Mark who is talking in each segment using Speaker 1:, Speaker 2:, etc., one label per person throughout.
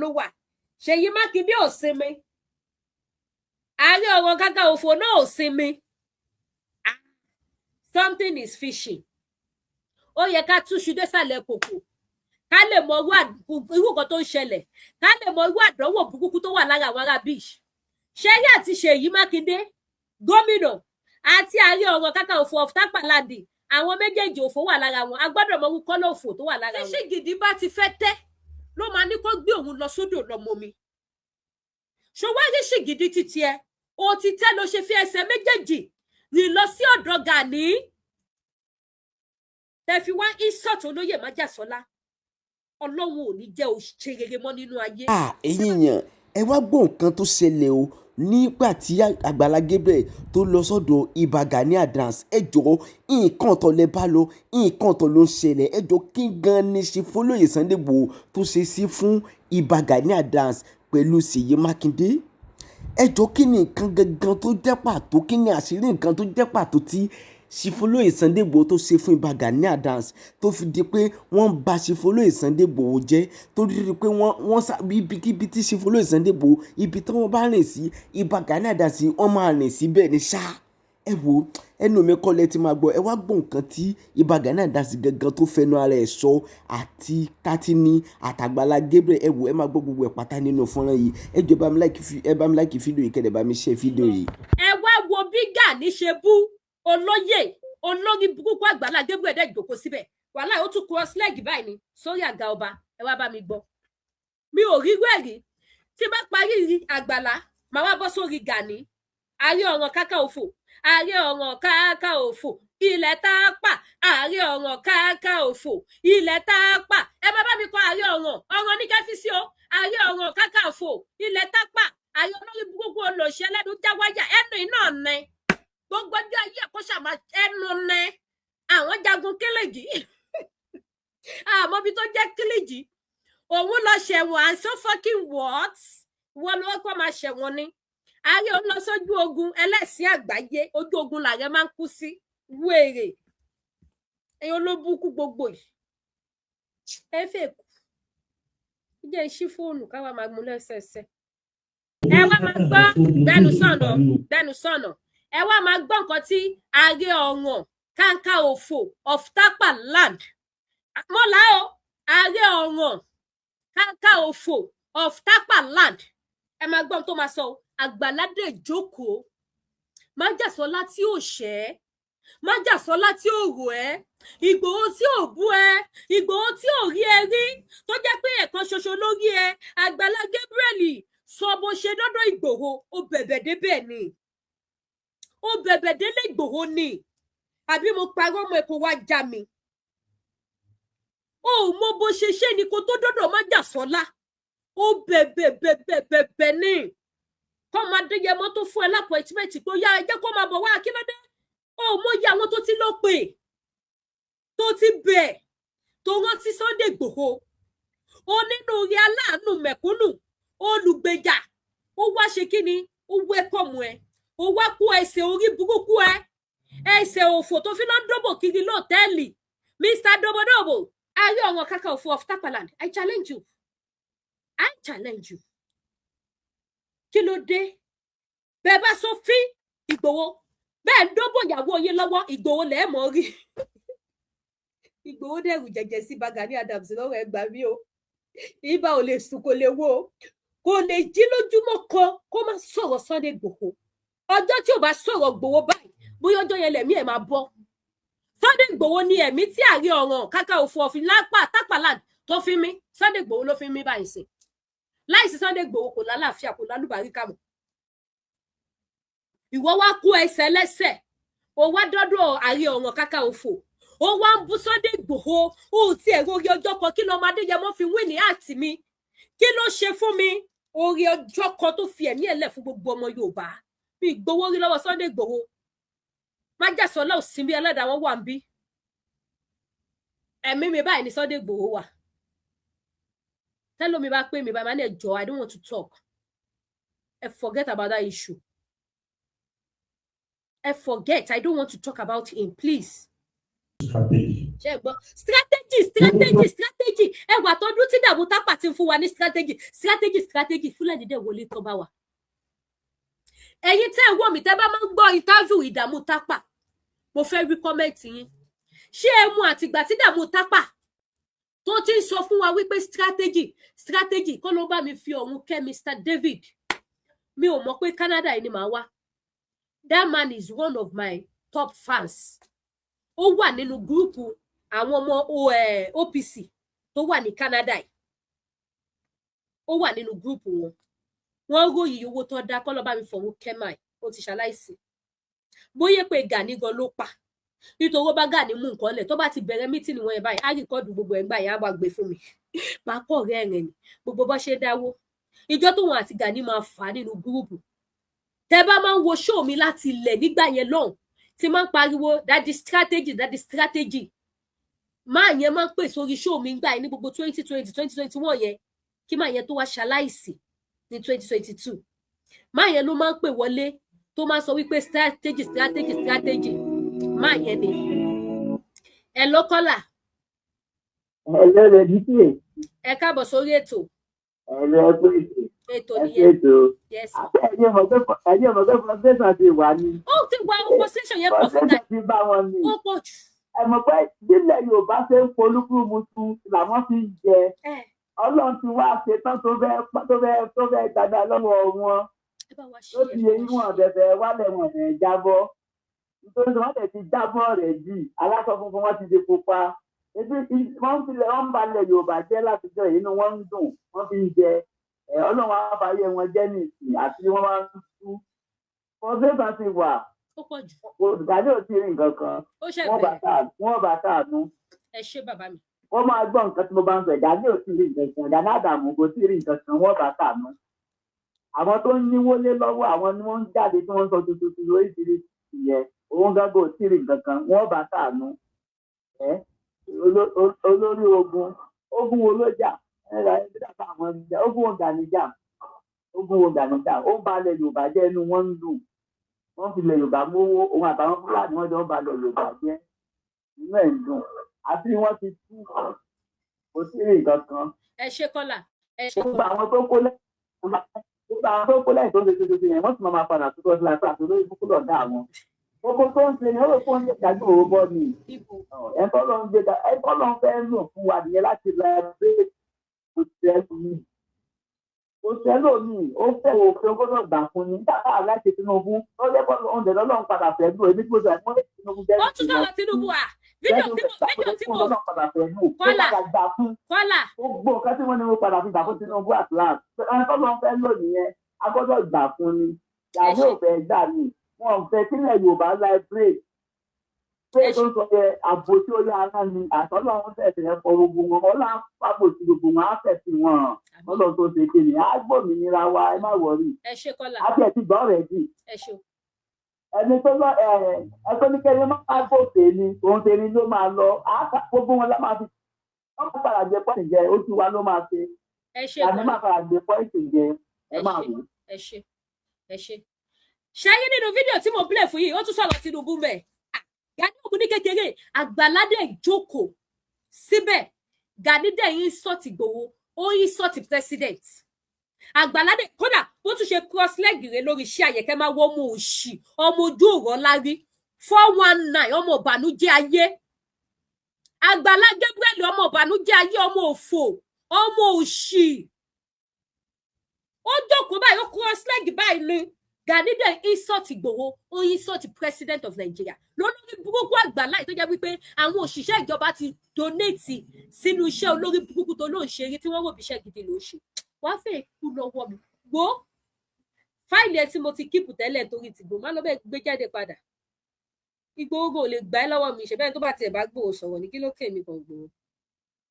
Speaker 1: ló wà. Ṣèyí Mákindé ò sinmi, Ààrẹ Ọ̀nà Kakanfò náà ò sinmi. Something is fishy. Ó yẹ ká túṣu désàlẹ̀ kòkò, ká lè mọ irú nǹkan tó ń ṣẹlẹ̀, ká lè mọ irú àdánwò burúkú tó wà lára àwọn ará bíi ṣẹ́rí àti Ṣèyí Mákindé gómìnà àti Ààrẹ Ọ̀nà Kakanfò of Tápàládì. Àwọn méjèèjì, òfò wà lára wọn. A gbọ́dọ̀ mọ irú kọ́lọ̀ òfò tó wà lára wọn. Tí ṣìgìdì bá ti fẹ́ tẹ́, ló máa ní kó gbé òun lọ sódò lọ́mọ mi. Ṣọwárí ṣìgìdì títí ẹ o ti tẹ́, ló ṣe fi ẹsẹ̀ méjèèjì rìn lọ sí ọ̀dọ̀ Gani, tẹ fi wá insult olóyè Májàsọ́lá. Ọlọ́run ò ní jẹ́ o ṣe rere mọ́ nínú ayé.
Speaker 2: Ẹ̀yin èèyàn, ẹ wá gbọ́ nǹkan tó ṣẹlẹ̀ o nígbà tí Àgbàlá Gabriel tó lọ sọ́dọ̀ Ìbà Gani Adams. Ẹ jọ̀ọ́, nǹkan ọ̀tọ̀ lẹ bá lọ, nǹkan ọ̀tọ̀ ló ń ṣẹlẹ̀. Ẹ jọ̀ọ́, kí gan ni ṣe fọlọ́yè Sunday Igboho tó ṣe sí fún Ìbà Gani Adams pẹ̀lú Ṣèyí Mákindé? Ẹ jọ̀ọ́, kí ni nǹkan gangan tó jẹ́ pàtó? Kí ni àṣírí nǹkan tó jẹ́ pàtó tí Chief Olóyè Sunday Igboho tó ṣe fún Ìbà Gani Adams tó fi di pé wọ́n ń ba Chief Olóyè Sunday Igboho jẹ́, tó di pé wọ́n sá ibikíbi tí Chief Olóyè Sunday Igboho, ibi tí wọ́n bá rìn sí, Ìbà Gani Adams wọ́n máa rìn síbẹ̀ ní ṣá? Ẹ wo, ẹnu mi kọ́ lẹ ti máa gbọ́. Ẹ wá gbọ́ nǹkan tí Ìbà Gani Adams gangan tó fẹnu ara ẹ̀ sọ àti Tátínì àtàgbàlá Gabriel. Ẹ wo, ẹ máa gbọ́ gbogbo ẹ̀ pátá nínú fọ́nrán yìí. Ẹ jọ̀ọ́, ẹ bá mi like fídíò yìí, kẹ́ ẹ bá mi share fídíò yìí.
Speaker 1: Ẹ wá wo bí Gani ṣe bú olóyè olórí burúkú Àgbàlá Gabriel dẹ̀ jókòó síbẹ̀. Wàhálà, ó tún cross leg báyìí ni sórí àga ọba. Ẹ wá bá mi gbọ́, mi ò rí wẹ̀rí. Tí bá parí Àgbàlá, màá wá bọ́ sórí Gani, Ààrẹ Ọ̀nà Kakanfò, Ààrẹ Ọ̀nà Kakanfò ilẹ̀ Tápà, Ààrẹ Ọ̀nà Kakanfò ilẹ̀ Tápà. Ẹ má bá mi kọ Ààrẹ Ọ̀nà, ọ̀ràn ní kẹfí sí o. Ààrẹ Ọ̀nà Kakanfò ilẹ̀ Tápà, ààrẹ olórí burúkú, olòṣì ẹlẹ́nu jáwáyà, ẹnu iná ní gbogbo ọjọ́ ayé ẹ̀kọ́ ṣàmà ẹnu ní àwọn jagun kílìjì, àmọ́ ibi tó jẹ́ kílìjì òun lọ ṣẹ̀wọ̀n. And so fucking what? Wọ́n ló kọ́ máa ṣẹ̀wọ̀n ni. Ààrẹ ò lọ sójú ogun ẹlẹ́sìn àgbáyé, ojú ogun làrẹ máa ń kú sí. Wèrè ẹ̀yin olóbùkún gbogbo yìí, ẹ fẹ́ kú. Jẹ́ ṣí fóònù káwa máa mú lẹ́sẹẹsẹ. Ẹ wá máa gbọ́, gbẹnu sọ̀nà, gbẹnu sọ̀nà. Ẹ wá máa gbọ́ nǹkan tí Ààrẹ Ọ̀nà Kakanfò of Tapa Land mọ́lá o, Ààrẹ Ọ̀nà Kakanfò of Tapa Land, ẹ máa gbọ́ ohun tó máa sọ o. Àgbàlá dẹ̀ jókòó. Májàsọ́lá tí ò ṣẹ́, Májàsọ́lá tí ò rò ẹ́, Ìgbòho tí ò bú ẹ, Ìgbòho tí ò rí ẹ rí, tó jẹ́ pé ẹ̀kan ṣoṣo ló rí ẹ. Àgbàlá Gabriel, sọ bó ṣe dọ́dọ̀ Ìgbòho. Ó bẹ̀bẹ̀ débẹ̀ ni, ó bẹ̀bẹ̀ délé Ìgbòho ni, àbí mo parọ́ mọ́ ẹ kó wá já mi? Ó mọ bó ṣe ṣe ni kó tó dọ́dọ̀ Májàsọ́lá. Ó bẹ̀bẹ̀ bẹ̀bẹ̀ bẹ̀bẹ̀ ní kọ́ máa Adéyẹmọ tó fún ẹ l'appointment pé ó yá, ẹ jẹ́ kó máa bọ̀ wá. Kí ló dé? Ó mọ iye àwọn tó ti lọ pè, tó ti bẹ̀, tó rántí Sunday Igboho onínúure, aláàánú mẹ̀kúnnù, olùgbèjà. Ó wá ṣe kí ni? Ó welcome ẹ, ó wá kó ẹsẹ̀ orí burúkú ẹ, ẹsẹ̀ òfò tó fi lọ ń dóbò kiri lọ́tẹ́ẹ̀lì, Mr Dobodobo, Ààrẹ Ọ̀nà Kakanfò of Tapaland. I challenge you, I challenge you. Kí ló dé? Bẹ́ẹ̀ bá sọ fín Ìgbòho, bẹ́ẹ̀ ń dóbò ìyàwó yín lọ́wọ́, Ìgbòho lẹ́ẹ̀ mọ́ rí. Ìgbòho dẹ̀rù jẹ̀jẹ̀ sí Ìbà Gani Adams lọ́rọ̀. Ẹ gbà mí o. Ibà ò lè sùn, kò lè wo, kò lè jí lójúmọ́ kan kó má sọ̀rọ̀ Sunday Ìgbòho. Ọjọ́ tí ò bá sọ̀rọ̀ Ìgbòho báyìí, bóyá ọjọ́ yẹn lẹ̀mí ẹ̀ máa bọ́. Sunday Ìgbòho ní ẹ̀mí tí Ààrẹ Ọ̀nà Kakanfò of lápá Tápàland tó fi mí. Sunday Ìgbòho ló fi mí báyìí sí. Láìsí Sunday Ìgbòho, kò lálàáfíà, kò lálùbáríkà mọ́. Ìwọ wá kó ẹsẹ̀ lẹ́sẹ̀, ó wá dọ́dọ̀ Ààrẹ Ọ̀nà Kakanfò, ó wá ń bú Sunday Ìgbòho. Ó tiẹ̀ rórí ọjọ́ kan kí lọ́mọ Adéyẹmọ fi wí ní àtì mi? Kí ló ṣe fún mi? Orí ọjọ́ kan tó fi ẹ̀mí ẹ̀ lẹ̀ fún gbogbo ọmọ Yorùbá bí gbowó rí lọ́wọ́ Sunday Ìgbòho. Májàsọ́lá ò sí bí, ẹlẹ́dàá wọn wà ń bí. Ẹ̀mí mi báyìí ní Sunday Ìgbòho wà. Tẹ́lómi bá pè mí báyìí, máa ní, "Ẹ jọ̀ọ́, I don't want to talk. Ẹ forget about that issue. Ẹ forget, I don't want to talk about him, please."
Speaker 3: Strategy.
Speaker 1: Ṣe gbọ́? Strategy, strategy, strategy. Ẹ wà tọdún tí Dàmú Tápà ti ń fún wa ní strategy, strategy, strategy. Fúlàní dẹ̀ wọlé tán bá wa. Ẹ̀yin tẹ́ ẹ wò mí, tẹ́ bá máa ń gbọ́ interview Ìdààmú Tápà, mo fẹ́ rí comment yín. Ṣé ẹ mú àtìgbà tí Dààmú Tápà tó ti ń sọ fún wa wípé strategy, strategy kó ló bá mi fi ọ̀run kẹ́ Mr David? Mi ò mọ̀ pé Canada yìí ni màá wá. That man is one of my top fans. Ó wà nínú group àwọn ọmọ OPC tó wà ní Canada yìí. Ó wà nínú group wọn. Wọ́n ròyìn owó tó dá kọ́ ló bá mi fọ̀run kẹ́mà. Ó ti ṣaláìsí. Bóyá pé Gani gan ló pa, nítorí ó bá Gani mú nǹkan lẹ̀, tó bá ti bẹ̀rẹ̀ meeting wọn yẹn báyìí, á record gbogbo ẹ̀ ńgbà yẹn, á wá gbé fún mi. Máa kọ́ ọ̀rẹ́ rẹ̀ ni gbogbo bó ṣe dáwó ìjọ tóun àti Gani máa fà á nínú group. Tẹ bá máa ń wo show mi láti ilẹ̀ nígbà yẹn lọ́hùn, tí máa ń pariwo "Daddy strategy, daddy strategy", máa yẹn máa ń pè sórí show mi gbà yẹn ní gbogbo 2020, 2021 yẹn, kí máa yẹn tó wá ṣaláìsí ní 2022. Máa yẹn ló máa ń pè wọlé, tó máa sọ wípé "Strategy, strategy, strategy". Máa yẹn ni ẹ lọ́kọ́là.
Speaker 4: Hello, Lady.
Speaker 1: Ẹ káàbọ̀ sórí ètò.
Speaker 4: Hello, ẹ kú ètò.
Speaker 1: Ètò
Speaker 4: Ẹ kú
Speaker 1: nìyẹn.
Speaker 4: ètò.
Speaker 1: Yes.
Speaker 4: Ẹ̀yin ọmọ pé ẹ̀yin ọmọ pé frustration ti wà ní.
Speaker 1: Ó ti wá, opposition yẹn pọ̀ fún
Speaker 4: Frustration ti bá wọn ní.
Speaker 1: Ó pọ̀ jù.
Speaker 4: Ẹ mọ̀ pé bílẹ̀ Yorùbá ṣe ń polúkúrúmuṣu làwọn fi ń jẹ.
Speaker 1: Ẹ
Speaker 4: Ọlọ́run ti wá ṣe tán tó fẹ́ gbàgbà lọ́wọ́ wọn.
Speaker 1: Ẹ bá wa ṣe.
Speaker 4: Tó ti yẹ ìwọ̀n bẹ̀bẹ̀ wálẹ̀, wọn ẹ̀ jábọ́. Nítorí wọ́n tẹ̀ ti jábọ́ rẹ̀ jì. Aláṣọ funfun wọn ti di pupa. Ebi wọ́n ń filẹ̀, wọ́n ń balẹ̀ Yorùbá jẹ́ látijọ́ yìí, inú wọn ń dùn, wọ́n fi ń jẹ. Ẹ Ọlọ́run á fàyè wọn jẹ́ nìsín àti wọ́n máa ń tú. Frustration ti wà.
Speaker 1: Ó pọ̀ jù.
Speaker 4: Gani ò tí ì rí nǹkan kan.
Speaker 1: Ó ṣe
Speaker 4: Wọ́n bá
Speaker 1: bẹ̀rẹ̀.
Speaker 4: káàánú, wọ́n bá káàánú.
Speaker 1: Ẹ ṣé, bàbá mi.
Speaker 4: Wọ́n máa gbọ́ nǹkan tí mo bá ń sọ. Gani ò tí ì rí nǹkan kan. Gani Àdàmú kò tí ì rí nǹkan kan. Wọ́n bá káàánú. Àwọn tó ń níwó lé lọ́wọ́, àwọn ni wọ́n ń jáde tí wọ́n ń sọ tuntun tuntun lóríṣiríṣi yẹn. Òun gángan ò tí ì rí nǹkan kan. Wọ́n bá káàánú. Ẹ olórí ogun, ogun wo ló jà? Ẹ ẹ àwọn ìjà ogun wo Gani jà? Ogun wo Gani jà? Ó ń balẹ̀ Yorùbá jẹ́, inú wọn ń dùn, wọ́n fi lẹ̀ Yorùbá mówó. Òun àtàwọn Fúlàní, wọ́n jọ ń balẹ̀ Yorùbá jẹ́, inú ẹ̀ ń dùn àti wọ́n ti tú, kò sí nǹkan kan.
Speaker 1: Ẹ ṣé, Kọ́lá, ẹ ṣé.
Speaker 4: Gbogbo àwọn tó kó lẹ́yìn tó ń ṣe tuntun yẹn, wọ́n sì máa padà tó tọ́jú láti àti olórí kúkú lọ̀gá àwọn gbogbo tó ń ṣe ni ó rò fún oúnjẹ ìdájọ́ òwò bọ́ ni.
Speaker 1: Ibo?
Speaker 4: Ẹ̀kọ́ ló ń gbé, ẹ̀kọ́ ló ń fẹ́ lò fún wa nìyẹn láti ra ẹgbẹ́. Kò sẹ́lòmíì, kò sẹ́lòmíì. Ó fẹ́ òfin gbọ́dọ̀ gbà fún ni nígbà tá a láti Tinubu lọ́jọ́ kọ́ oúnjẹ lọ́lọ́run padà fẹ́ lò. Èmi tí mo sọ ẹ̀ mọ́ Tinubu jẹ́.
Speaker 1: Ó tún sọ̀rọ̀ Tinubu à fídíò tí mo
Speaker 4: Lọ́lọ́run padà fẹ́ lò ó.
Speaker 1: Kọ́lá.
Speaker 4: Padà gbà fún
Speaker 1: Kọ́lá.
Speaker 4: Gbogbo nǹkan tí wọ́n ní mo padà fi gbà fún Tinubu at last. Ẹ̀kọ́ ló ń fẹ́ lò nìyẹn, a gbọ́dọ̀ gbà fún ni. Yàrá ò fẹ́ gbà ní, wọn ò fẹ́ kílẹ̀ Yorùbá liberate pé tó ń sọ yẹ àbò tí ó yá ara ni àtọ́lọ́run fẹ̀sẹ̀ yẹn fọ gbogbo wọn. Ọlọ́run pàbò tí gbogbo wọn á fẹ̀sìn wọn hàn. Ọlọ́run tó ṣe kéde á gbòmìnira wa, ẹ má worry.
Speaker 1: Ẹ ṣé, Kọ́lá.
Speaker 4: Àti ẹ̀ ti gbọ́ rẹ̀ jì.
Speaker 1: Ẹ ṣé.
Speaker 4: Ẹni tó lọ ẹ ẹ tó ní kẹ́ni máa gòkè ni òun tèmi ló máa lọ. Gbogbo wọn lá máa fi wọ́n máa padà jẹ pọ́ìntì jẹ, ojú wa ló máa ṣe.
Speaker 1: Ẹ ṣé.
Speaker 4: Àmì
Speaker 1: Kọ́lá.
Speaker 4: Máa padà jẹ pọ́ìntì jẹ, ẹ
Speaker 1: Ẹ
Speaker 4: máa
Speaker 1: ṣé.
Speaker 4: wò.
Speaker 1: Ẹ ṣé, ẹ ṣé. Ṣayé nínú fídíò tí mo play fún yìí, ó tún sọ̀rọ̀ Tinubu mẹ́. Gani ògùn ní kékeré, Àgbàlá dẹ̀ jókòó síbẹ̀. Gani dẹ̀ insult Ìgbòho, ó insult president. Àgbàlá dẹ̀ kódà ó tún ṣe cross leg rẹ̀ lórí iṣẹ́ àyẹ̀kẹ́. Máa wọ ọmọ òṣì, ọmọ ojú ọ̀rọ̀ lárí, 419, ọmọ ìbànújẹ́ ayé. Àgbàlá Gabriel, ọmọ ìbànújẹ́ ayé, ọmọ òfò, ọmọ òṣì. Ó jókòó báyìí, ó cross leg báyìí ni. Gani dẹ̀ insult Ìgbòho, ó insult president of Nigeria. Lólórí burúkú Àgbàlá yìí tó jẹ́ wípé àwọn òṣìṣẹ́ ìjọba ti donate sínú iṣẹ́ olórí burúkú tó ló ń ṣe eré tí wọ́n rò bí iṣẹ́ gidi ló ń ṣe. Wàá fẹ́ kú lọ́wọ́ mi. Gbó fáìlì ẹ tí mo ti keep tẹ́lẹ̀ torí tìgbò má lọ bẹ́ẹ̀ gbé jáde padà. Ìgbòho kò lè gbà ẹ́ lọ́wọ́ mi. Ṣe bẹ́ẹ̀ tó bá tiẹ̀ bá Gbòho sọ̀rọ̀ ní kí ló kè mí kan Gbòho?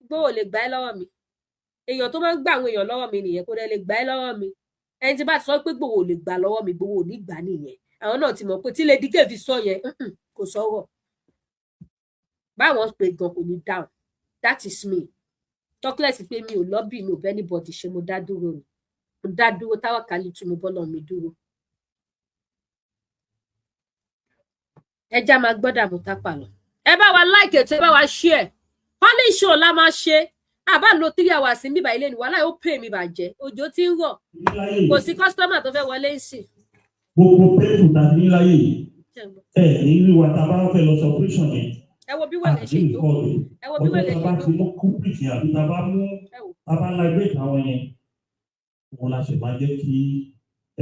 Speaker 1: Ìgbòho lè gbà ẹ́ lọ́wọ́ mi. Èèyàn tó máa ń gbà àwọn èèyàn lọ́wọ́ mi nìyẹn, kó dẹ̀ lè gbà ẹ́ lọ́wọ́ mi. Ẹni tí bá ti sọ pé Gbòho ò lè gbà lọ́wọ́ mi, Gbòho ò ní gbà nìyẹn. Àwọn náà ti mọ̀ pé tí Lady K fi sọ yẹn, kò sọ̀rọ̀ báwọn pè gan, kò ní dáhùn. That is me. Talkless pé mi ò lobby, mi ò bẹ́ anybody ṣe. Mo dá dúró ni, mo dá dúró. Táwa kálí tún mo bọ́lọ̀ mi dúró. Ẹja máa gbọ́dọ̀ mú tápà lọ. Ẹ bá wa like ètò, ẹ bá wa share. Call-in show la máa ṣe. Àbá lo 3 hours ní bíbá ilé ni wàhálà yóò pè mí bàjẹ́. Òjò tí ń rọ̀, kò sí customer tó fẹ́ wọlé ń sìn.
Speaker 3: Gbogbo pẹ́ẹ́tù tá a ní láyé yìí, ẹ ní rí wa tá a bá fẹ́ lọ sọ operation yẹn.
Speaker 1: Ẹ wo bí wẹ̀rẹ̀ ṣe jókòó, ẹ wo bí
Speaker 3: ọjọ́
Speaker 1: wẹ̀rẹ̀
Speaker 3: tá
Speaker 1: ṣe
Speaker 3: a bá ti
Speaker 1: jókòó.
Speaker 3: Mú culprit yẹn àbí tá a bá mú
Speaker 1: Ẹ wò.
Speaker 3: tá a bá liberate àwọn yẹn, òun la ṣe máa jẹ́ kí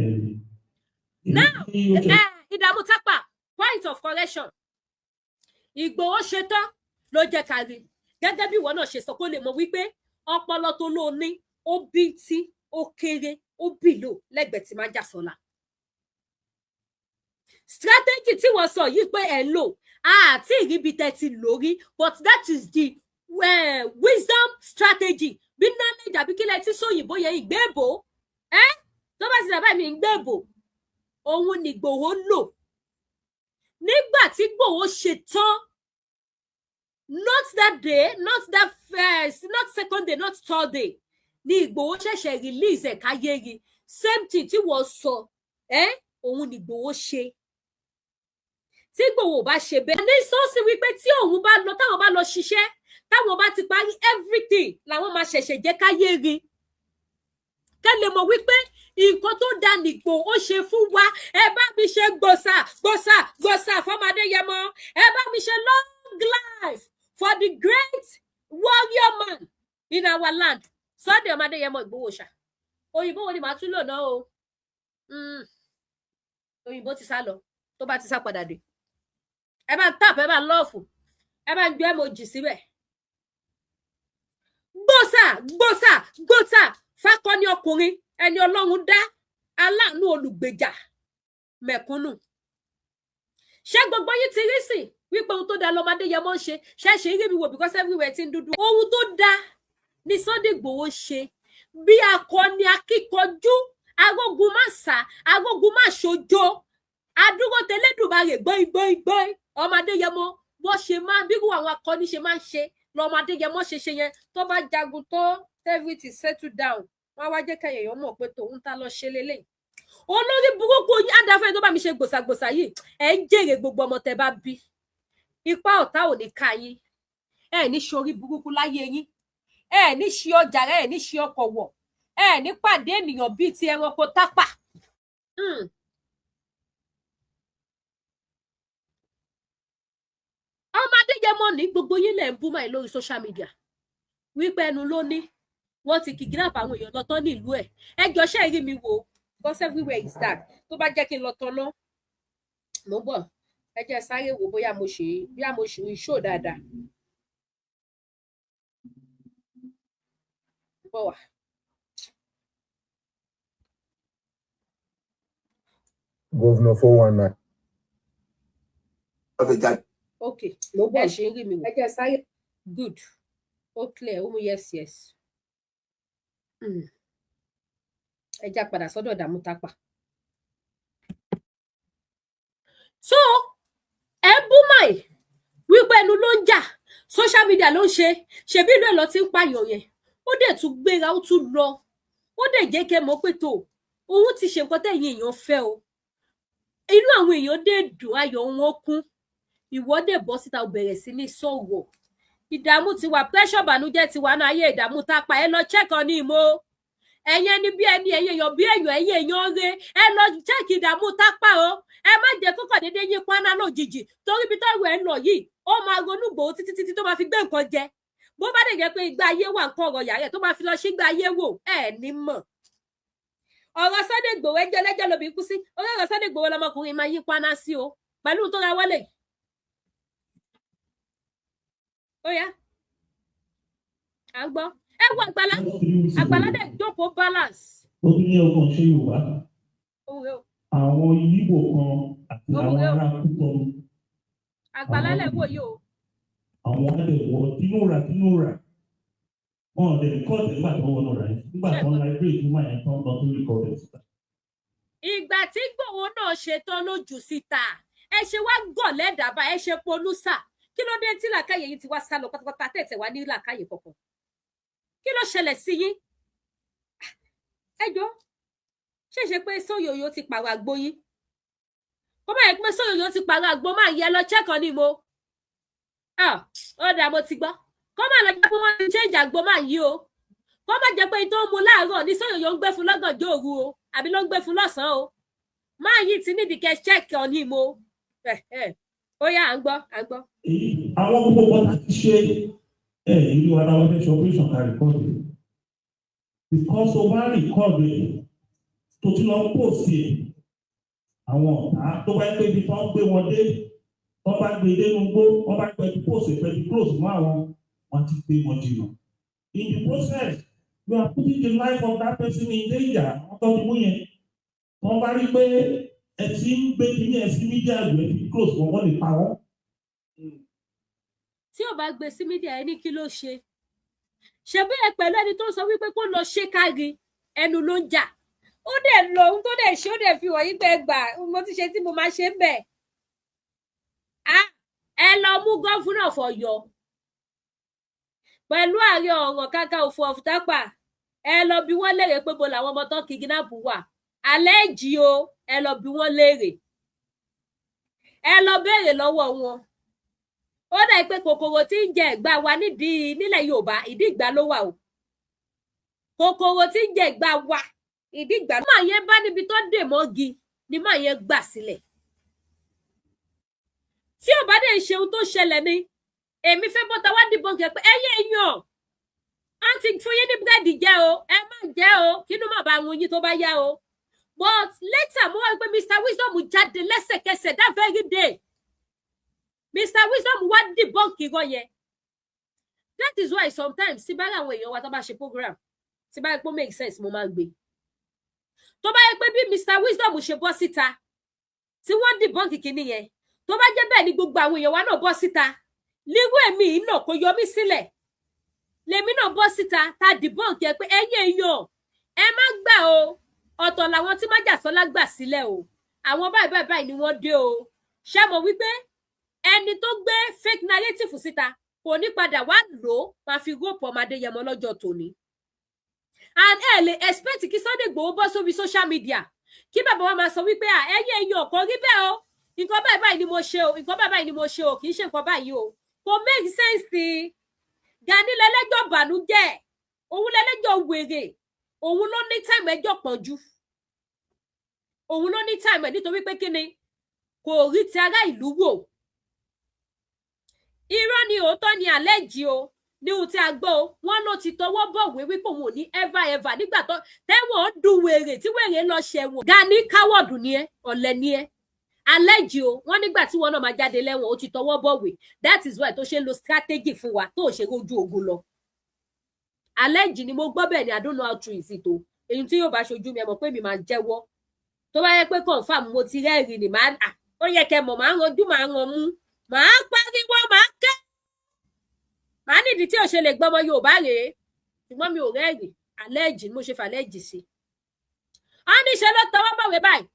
Speaker 3: ẹ̀rí.
Speaker 1: Now, ẹ ìdààmú tápà, point of correction. Ìgbòho ṣetán ló jẹ́ ká rí gẹ́gẹ́ bí ìwọ náà ṣe sọ, kó lè mọ̀ wípé ọpọlọ tó ló ní, ó bí tí ó kéré, ó bì lò lẹ́gbẹ̀ẹ́ tí máa jà sọ́la. Strategy tí wọ́n sọ yìí pé ẹ̀ ń lò àti ìríbi tẹ́ ti lórí, but that is the wisdom strategy, bí knowledge àbí kílẹ̀ tí sóyìnbó yẹn ìgbéèbó ẹ́ tó bá ti dàbá mi ìgbéèbó, òun ni Ìgbòho lò nígbà tí Ìgbòho ṣe tán. Not that day, not that first, not second day, not third day ni Ìgbòho ṣẹ̀ṣẹ̀ release ẹ̀ káyé rí. Same thing tí wọ́n sọ ẹ́, òun ni Ìgbòho ṣe. Tí Ìgbòho bá ṣe bẹ́ẹ̀ ní sọ́ọ̀sì wípé tí òun bá lọ, táwọn bá lọ ṣiṣẹ́, táwọn bá ti parí everything, làwọn máa ṣẹ̀ṣẹ̀ jẹ́ káyé rí, kẹ́ lè mọ̀ wípé nǹkan tó da nìgbò ó ṣe fún wa. Ẹ bá mi ṣe gbòsà gbòsà gbòsà fọmọdé yẹmọ. Ẹ bá mi ṣe long life for the great warrior man in our land, Sunday Ọmọdéyẹmọ Ìgbòho ṣá. Òyìnbó wo ni màá tún lò náà o? Òyìnbó ti sá lọ, tó bá ti sá padà dé, ẹ bá ń tap, ẹ bá ń love, ẹ bá ń gbé emoji síbẹ̀. Gbòsà gbòsà gbòsà fákọ́ni ọkùnrin, ẹni Ọlọ́run dá, aláàánú, olùgbèjà mẹ̀kúnnù. Ṣé gbogbo yín ti rí sí wípé ohun tó da lọmọdé yẹn mọ́ ń ṣe? Ṣe ṣe rí mi wò? Because everywhere ti ń dúdú. Ohun tó da ni Sunday Igboho ṣe, bí akọni akíkanjú, arógun má sá, arógun má ṣojo, adúró tẹlẹdùmarè gbọ́n gbọ́n gbọ́n. Ọmọdé yẹn mọ́ bó ṣe máa bírú àwọn akọni ṣe máa ń ṣe lọmọdé yẹn mọ́ ṣe ṣe yẹn. Tó bá jagun tó, everything settle down, wọn wá jẹ́ kẹyìn èèyàn mọ̀ pé tòun ta lọ ṣe lélẹ́yìí. Olórí burúkú yín àdáfẹ́ tó bá mi ṣe gbòsàgbòsà yìí, ẹ ń jèrè gbogbo ọmọ tẹ bá bí. Ipa ọ̀tá ò ní ká yín. Ẹ ní ṣorí burúkú láyé yín. Ẹ ní ṣe ọjà rẹ, ẹ ní ṣe ọkọ̀ wọ̀, ẹ ní pàdé ènìyàn bíi ti ẹranko tápà. Ọmọ Adéyẹmọ ní gbogbo yín lẹ ń bú máì lórí social media wípé ẹnu ló ní wọ́n ti kidnap àwọn èèyàn lọ́tọ́ ní ìlú ẹ̀. Ẹ jọ, ṣe rí mi wò? Because everywhere is dark. Tó bá jẹ́ kí n lọ tọ́ná, mo ń bọ̀. Ẹ jẹ́ sáré wò bóyá mo ṣe ń ṣó dáadáa. Bọ̀ wá.
Speaker 5: Governor 419.
Speaker 1: Ok, mo bọ̀. Ẹ ṣe ń rí mi wò? Ẹ jẹ́ sáré. Good, ó clear, ó mú. Yes. Ẹ já padà sọ́dọ̀ Ìdààmú Tápà. So ẹ bú máì wípé ẹnu ló ń jà, social media ló ń ṣe. Ṣebí ìlú ẹ̀ lọ ti ń pààyàn yẹn, ó dẹ̀ tún gbéra, ó tún lọ, ó dẹ̀ jẹ́ kẹ́ mọ̀ pé tó òun ti ṣe nǹkan tẹ̀yìn èèyàn fẹ́ o. Inú àwọn èèyàn dẹ̀ dùn, ayọ̀ wọn kún. Ìwọ dẹ̀ bọ́ síta, ó bẹ̀rẹ̀ sí ní sọ̀rọ̀. Ìdààmú ti wà, pressure, ìbànújẹ́ ti wà náà ayé Ìdààmú Tápà. Ẹ lọ check on him o. Ẹ̀yin ẹni bí ẹni, ẹ̀yin èèyàn bí èèyàn, ẹ̀yin èèyàn re, ẹ lọ check Ìdààmú Tápà o. Ẹ má jẹ́ kókò déédéé yín paná lójijì, torí ibi tọ́rọ̀ ẹ̀ ń lọ yìí, ó máa ronú gbòó títí títí tó máa fi gbé nǹkan jẹ. Bó bá dẹ̀ jẹ́ pé ìgbà ayé wà, nǹkan ọ̀rọ̀ yàrá ẹ̀ tó máa fi lọ sí ìgbà ayé wò, ẹ̀ ní mọ̀. Ọ̀rọ̀ Sunday Igboho, ẹjọ́ ẹlẹ́jọ́ lóbi kú sí orí ọ̀rọ̀ Sunday Igboho lọmọkùnrin máa yí paná sí o pẹ̀lú tó ra wọlé. Ó yá, à ń gbọ́. Ẹ wo Àgbàlá, Àgbàlá dẹ̀ jókòó balance.
Speaker 3: Ó tún ní ọkàn ṣe Yorùbá, àwọn Yíbò kan àti àwọn ará Kútọnu.
Speaker 1: Àgbàlá lẹ̀ wò yìí o.
Speaker 3: Àwọn adẹ̀wọ̀ tínúra tínúra wọn ò dẹ̀ record nígbà tó wọnú rẹ̀, nígbà tó ń liberate ìtumọ̀ yẹn tó ń lọ tó record ẹ̀ síta.
Speaker 1: Ìgbà tí Ìgbòho náà ṣe tán lójú síta, ẹ ṣe wá gọ̀ lẹ́dàbà, ẹ ṣe polúsà. Kí ló dé tí làákàyè yìí ti wá sá lọ pátápátá, tẹ̀tẹ̀ wá ní làákàyè kankan? Kí ló ṣẹlẹ̀ sí yín? Ẹ jọ, ṣèṣe pé sóyòyò ti pààrọ̀ àgbo yín? Kó má yẹ pé sóyòyò ti pààrọ̀ àgbo máa yẹ lọ check on ni mo. Ah, ó dà, mo ti gbọ́. Kó má lọ jẹ́ pé wọ́n ti change àgbo máa yí o. Kó má jẹ́ pé tó ń mu láàárọ̀ ní sọyọyọ ń gbé fún lọ́gànjọ́ òru o, àbí ló ń gbé fún lọ́sàn-án o. Máa yí ti nídìí kẹ́ check on him o. Ó yá, à ń gbọ́, à ń gbọ́.
Speaker 3: Èyí àwọn gbogbo bọ́tà ti ṣe ẹ̀ ìlú ara wa fẹ́ ṣe operation ká record ẹ̀, because o bá record ẹ̀ tó ti lọ post ẹ̀, àwọn ọ̀tá tó bá pé ibi tó ń gbé wọn dé, tó bá gbé dé inú gbó, wọ́n bá gbé post ẹ̀ pẹ̀lú close mọ́ àwọn, wọ́n ti gbé wọn jìnnà. In the process, you are putting the life of that person in danger. Àwọn tó ti mú yẹn, wọ́n bá rí pé ẹ ti ń gbé kíní ẹ sí media, jù ẹ ti close wọn, wọ́n lè pa wọ́n.
Speaker 1: Tí ò bá gbé sí media, ẹ ní kí ló ṣe? Ṣe bí ẹ pẹ̀lú ẹni tó ń sọ wípé kó lọ ṣe kárí ẹnu ló ń jà. Ó dẹ̀ lọ, ohun tó dẹ̀ ṣe, ó dẹ̀ fi wọ̀nyí pé gbà mo ti ṣe tí mo máa ṣe ń bẹ̀. Ẹ lọ mú governor f'Ọ̀yọ́ pẹ̀lú Ààrẹ Ọ̀ràn Kakanfò of Tápà. Ẹ lọ bi wọ́n léèrè pé bo làwọn ọmọ tó kidnap wà. Alẹ́ jì o, ẹ lọ bi wọ́n léèrè, ẹ lọ béèrè lọ́wọ́ wọn. Ó dà pé kòkòrò tí ń jẹ ẹ̀gbá wa nídìí nílẹ̀ Yorùbá, ìdí ìgbà ló wà o. Kòkòrò tí ń jẹ ẹ̀gbá wa, ìdí ìgbà máa yẹn bá níbi tó dè mọ́gi ni máa yẹn gbà sílẹ̀. Tí ò bá dẹ̀ ṣe ohun tó ṣẹlẹ̀ ni èmi fẹ́ bọ́ta wá dìbọn kẹ pé ẹyẹ èèyàn á ti fún yín ní búrẹ́dì jẹ́ o, ẹ má jẹ́ o, kínú má bá wọn yín tó bá yá o. But later, mo wá rí pé Mr Wisdom jáde lẹ́sẹ̀kẹsẹ̀. That very day, Mr Wisdom wá debunk irọ́ yẹn. That is why sometimes, tí bá rí àwọn èèyàn wa tó bá ṣe program, tí bá rí pé ó make sense, mo máa ń gbé. Tó bá yẹ pé bí Mr Wisdom ṣe bọ́ síta tí wọ́n debunk kìíní yẹn, tó bá jẹ́ bẹ́ẹ̀ ni gbogbo àwọn èèyàn wa náà bọ́ síta, lírú èmi yìí náà kò yọ mí sílẹ̀, lèmi náà bọ́ síta ta debunk ẹ pé ẹ̀yin èèyàn, ẹ má gbà o, ọ̀tọ̀ làwọn tí májàsọ́lá gbà sílẹ̀ o, àwọn báyìí báyìí báyìí ni wọ́n dé o. Ṣé mo wípé ẹni tó gbé fake narrative síta kò ní padà wá lò ó máa fi rope ọmọ Adéyẹmọ lọ́jọ́ tòní? And ẹ lè expect kí Sunday Igboho bọ́ sórí social media, kí bàbá wa máa sọ wípé à, ẹ̀yin èèyàn, kò rí bẹ́ẹ̀ o, nǹkan báyìí báyìí ni mo ṣe o, nǹkan báyìí báyìí ni mo ṣe o, kì í ṣe nǹkan báyìí o. Kò make sense. Gani lẹ́lẹ́jọ́ bànújẹ́, òun lẹ́lẹ́jọ́ wèrè, òun ló ní time ẹjọ́ pọ̀jù, òun ló ní time ẹ̀, nítorí pé kí ni? Kò rí ti ará ìlú wò. Irọ́ ni, òótọ́ ni, àlẹ́jì o ní ohun tí a gbọ́ o. Wọ́n ló ti tọwọ́ bọ̀wé wípé òun ò ní ever ever nígbà tó tẹ́wọ̀n ń dùn wèrè tí wèrè lọ ṣẹ̀wọ̀n. Gani, coward ni ẹ́, ọ̀lẹ ni ẹ́. Àlẹ́jì o, wọ́n nígbà tí wọn náà máa jáde lẹ́wọ̀n, ó ti tọwọ́ bọ̀wé. That is why tó ṣe ń lo strategy fún wa tó ṣe rójú ogun lọ. Àlẹ́jì ni mo gbọ́ bẹ́ẹ̀ ni. I don't know how true is it o. Èyí tí yóò bá ṣojú mi, ẹ mọ̀ pé mi máa jẹ́wọ́. Tó bá yẹ pé confirm mo ti rẹ́rìí ni, màá ó yẹ kẹ́ mọ̀, màá ranjú, màá ran mú, màá pariwo, màá ké, màá nídìí tí ò ṣe lè gbọmọ Yorùbá rèé. Ṣùgbọ́n mi ò rẹ́rìí. Àlẹ́jì ni mo ṣe fàlẹ́jì sí. Wọ́n ní ṣe ló tọwọ́ bọ̀wé báyìí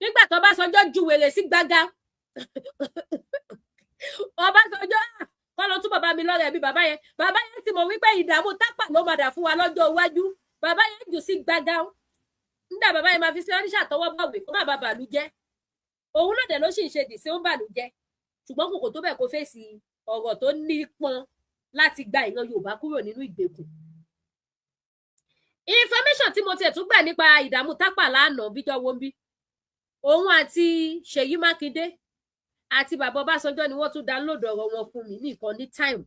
Speaker 1: nígbà tó Ọbásanjọ́ ju wèrè sí gbága. Ọbásanjọ́ kọ́ ló tún bàbá mi lọ́rẹ̀ bí bàbá yẹn. Bàbá yẹn ti mọ̀ wípé ìdààmú Tápà ló máa dà fún wa lọ́jọ́ iwájú. Bàbá yẹn jù sí gbága nígbà bàbá yẹn máa fi sí ọ́níṣà tọwọ́ bọ̀wé kó má bàa bàlú jẹ́. Òun náà dẹ̀ ló sì ń ṣe dìse, ó ń bàlú jẹ́, ṣùgbọ́n kò tó bẹ́ẹ̀ kó fèsì ọ̀rọ̀ tó nípọn láti gba ìran Yorùbá kúrò nínú ìgbèkùn. Information tí mo tiẹ̀ tún gbà nípa ìdààmú Tápà lánàá, bíjọ́ wo ń bí òun àti Ṣèyí Mákindé àti bàbá Ọbásanjọ́ ni wọ́n tún download ọ̀rọ̀ wọn fún mi ní ìkànnì time.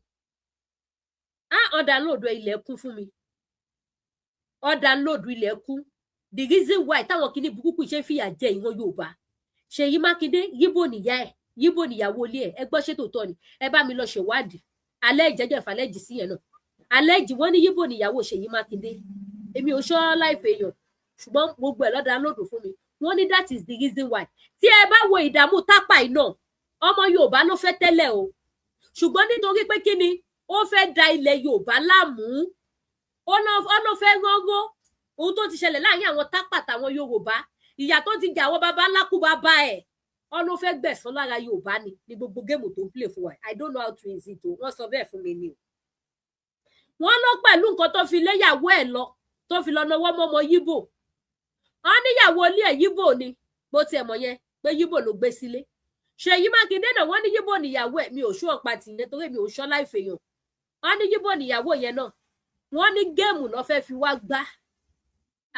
Speaker 1: Á ọ̀ download ilẹ̀ kún fún mi, ọ̀ download ilẹ̀ kún. The reason why táwọn kìíní burúkú ṣe ń fìyà jẹ ìran Yorùbá, Ṣèyí Mákindé, yíbò nìyá ẹ̀, yíbò níyàwó ilé ẹ̀. Ẹ gbọ́, ṣé tòótọ́ ni? Ẹ bá mi lọ ṣèwádìí. Alẹ́ ìjẹ́jẹ́ ìfàlẹ́jì sí yẹn náà. Alẹ́ ìjì wọ́n ní yíbò níyàwó Ṣèyí Mákindé. Èmi ò ṣọ́ láìpẹ́ èèyàn, ṣùgbọ́n gbogbo ẹ̀ ló download fún mi. Wọ́n ní that is the reason why. Tí ẹ bá wo ìdààmú Tápà iná, ọmọ Yorùbá ló fẹ́ tẹ́lẹ̀ o, ṣùgbọ́n nítorí pé kí ni? Ó fẹ́ da ilẹ̀ Yorùbá láàmú, ó ló fẹ́ ránró ohun tó ti ṣẹlẹ̀ láàrin àwọn Tápà tàwọn Yorùbá, ìyà tó ti jà àwọn baba ńlá kú bàbá ẹ̀, ó ló fẹ́ gbẹ̀san lára Yorùbá ni ní gbogbo game tó ń play fún wa. I don't know how to is it o. Wọ́n sọ bẹ́ẹ̀ fún mi ni o. Wọ́n lọ pẹ̀lú nǹkan tó fi léyàwó ẹ̀ lọ, tó fi lọ nọwọ́ mọ́mọ́ yíbò. Wọ́n níyàwó ilé ẹ̀ yíbò ni. Bó tiẹ̀ mọ̀ yẹn pé yíbò ló gbé sílé. Ṣèyí Mákindé náà, wọ́n ní Yíbò níyàwó ẹ̀. Mi ò ṣú ọ̀pá tìyẹn torí mi ò ṣọ́ láìfèèyàn. Wọ́n ní Yíbò níyàwó yẹn náà. Wọ́n ní game ló fẹ́ fi wá gbá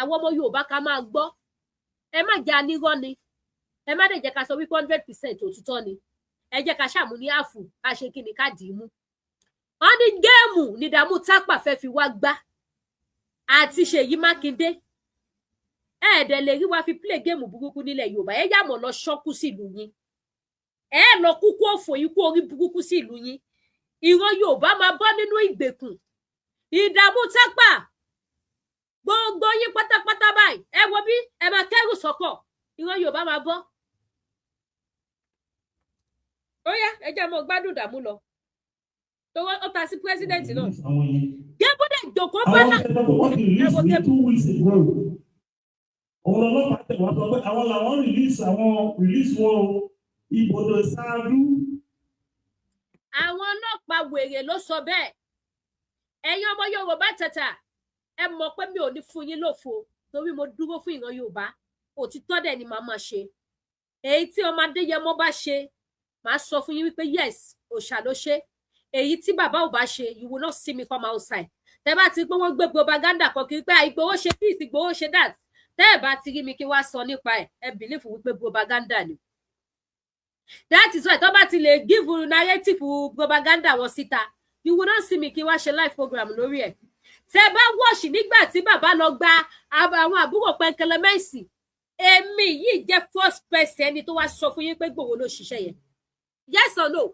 Speaker 1: àwọn ọmọ Yorùbá. Ká máa gbọ́, ẹ má jẹ́ anírọ́ ni, ẹ má dẹ̀ jẹ́ ká sọ wípé 100% òtítọ́ ni. Ẹ jẹ́ ká ṣàmú ní àfù, ká ṣe kí ni, ká dì í mú. Wọ́n ní game ní Dààmú Tápà fẹ́ fi wá gbá àti Ṣèyí Mákindé. Ẹ ẹ̀dẹ̀ lè rí wa fi play game burúkú nílẹ̀ Yorùbá. Ẹ yà mọ̀ lọ ṣọ́kú sílùú yín, ẹ lọ kúkú òfò, ikú orí burúkú sílùú yín. Ìran Yorùbá máa bọ́ nínú ìgbèkùn ìdààmú Tápà. Gbogbo yín pátápátá báyìí, ẹ wo bí ẹ máa kẹrù sọ́kọ̀. Ìran Yorùbá máa bọ́. Ó yá, ẹ jẹ́ mọ́ gbádùn ìdààmú lọ tó ó ta sí president náà.
Speaker 3: Àwọn yẹn.
Speaker 1: Gébúdẹ̀ jòkó bá
Speaker 3: Àwọn
Speaker 1: náà.
Speaker 3: tẹ̀sán tó wọ́n ti release ní 2 weeks ago. Òun ọlọ́pàá tẹ̀ wá sọ pé àwọn làwọn release, àwọn release wọn o, ibodò ṣáájú.
Speaker 1: Àwọn ọlọ́pàá wèrè ló sọ bẹ́ẹ̀. Ẹ̀yin ọmọ Yorùbá tẹ̀tà, ẹ mọ̀ pé mi ò ní fún yín lófo torí mo dúró fún ìran Yorùbá. Òtítọ́ dẹ̀ ni màá máa ṣe. Èyí tí ọmọ Adéyẹmọ bá ṣe, màá sọ fún yín wípé yes, òòṣà ló ṣe. Èyí tí bàbá ò bá ṣe, you will not see me come outside. Tẹ bá ti pé wọ́n gbé propaganda kan kiri pé Ìgbòho ṣe this, Ìgbòho ṣe that, tẹ́ ẹ̀ bá ti rí mi kí wá sọ nípa ẹ̀, ẹ believe wípé propaganda ni. That is why tó bá ti lè give narrative propaganda wọn síta, you will not see me kí wá ṣe live program lórí ẹ̀. Tẹ́ bá wọ́ọ̀ṣì nígbà tí bàbá lọ gba àwọn àbúrò pẹnkẹlẹmẹsì, èmi yìí jẹ́ first person ẹni tó wá sọ fún yín pé Ìgbòho ló ṣiṣẹ́ yẹn. Yes or no?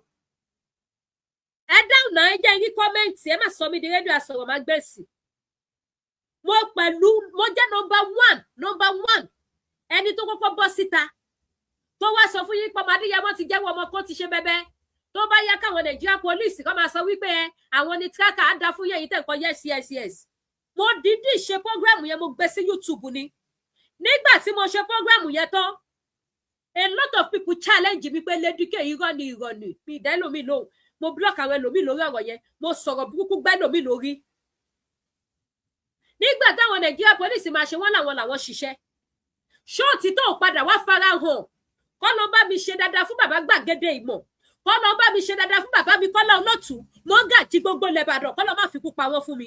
Speaker 1: Ẹ dáhùn náà, ẹ jẹ́ rí comment. Ẹ má sọ mí di rédíò àsọ̀rọ̀ má gbèsì. Mo pẹ̀lú mo jẹ́ number one, number one ẹni tó kọ́kọ́ bọ́ síta tó wá sọ fún yín pé ọmọ Adéyẹmọ ti jẹ́wọ́ ọmọ kan ti ṣe bẹ́bẹ́. Tó bá yá, káwọn Nàìjíríà police kọ́ máa sọ wípé ẹ àwọn ní tracker á dá fún yẹ̀yìn tẹ̀ nǹkan. Yes, yes, yes. Mo dídì ṣe program yẹn, mo gbé sí YouTube ni. Nígbà tí mo ṣe program yẹn tán, a lot of people challenge mi pé Lady K, irọ́ ni, irọ́ ni. Mi ìdá ẹlòmíì lóhùn, mo block àwọn ẹlòmíì lórí ọ̀rọ̀ yẹn, mo sọ̀rọ̀ burúkú gbẹ́ ẹlòmíì lórí. Nígbà táwọn Nàìjíríà police máa ṣe, wọ́n làwọn làwọn ṣiṣẹ́ ṣóòtì tó padà wá fara hàn. Kọ́ ló bá mi ṣe dáadáa fún bàbá gbàgede ìmọ̀, kọ́ ló bá mi ṣe dáadáa fún bàbá mi Kọ́lá Olótù, mọ́gàjí gbogbo lẹ́bàdàn, kọ́ ló má fi kú pa wọ́n fún mi.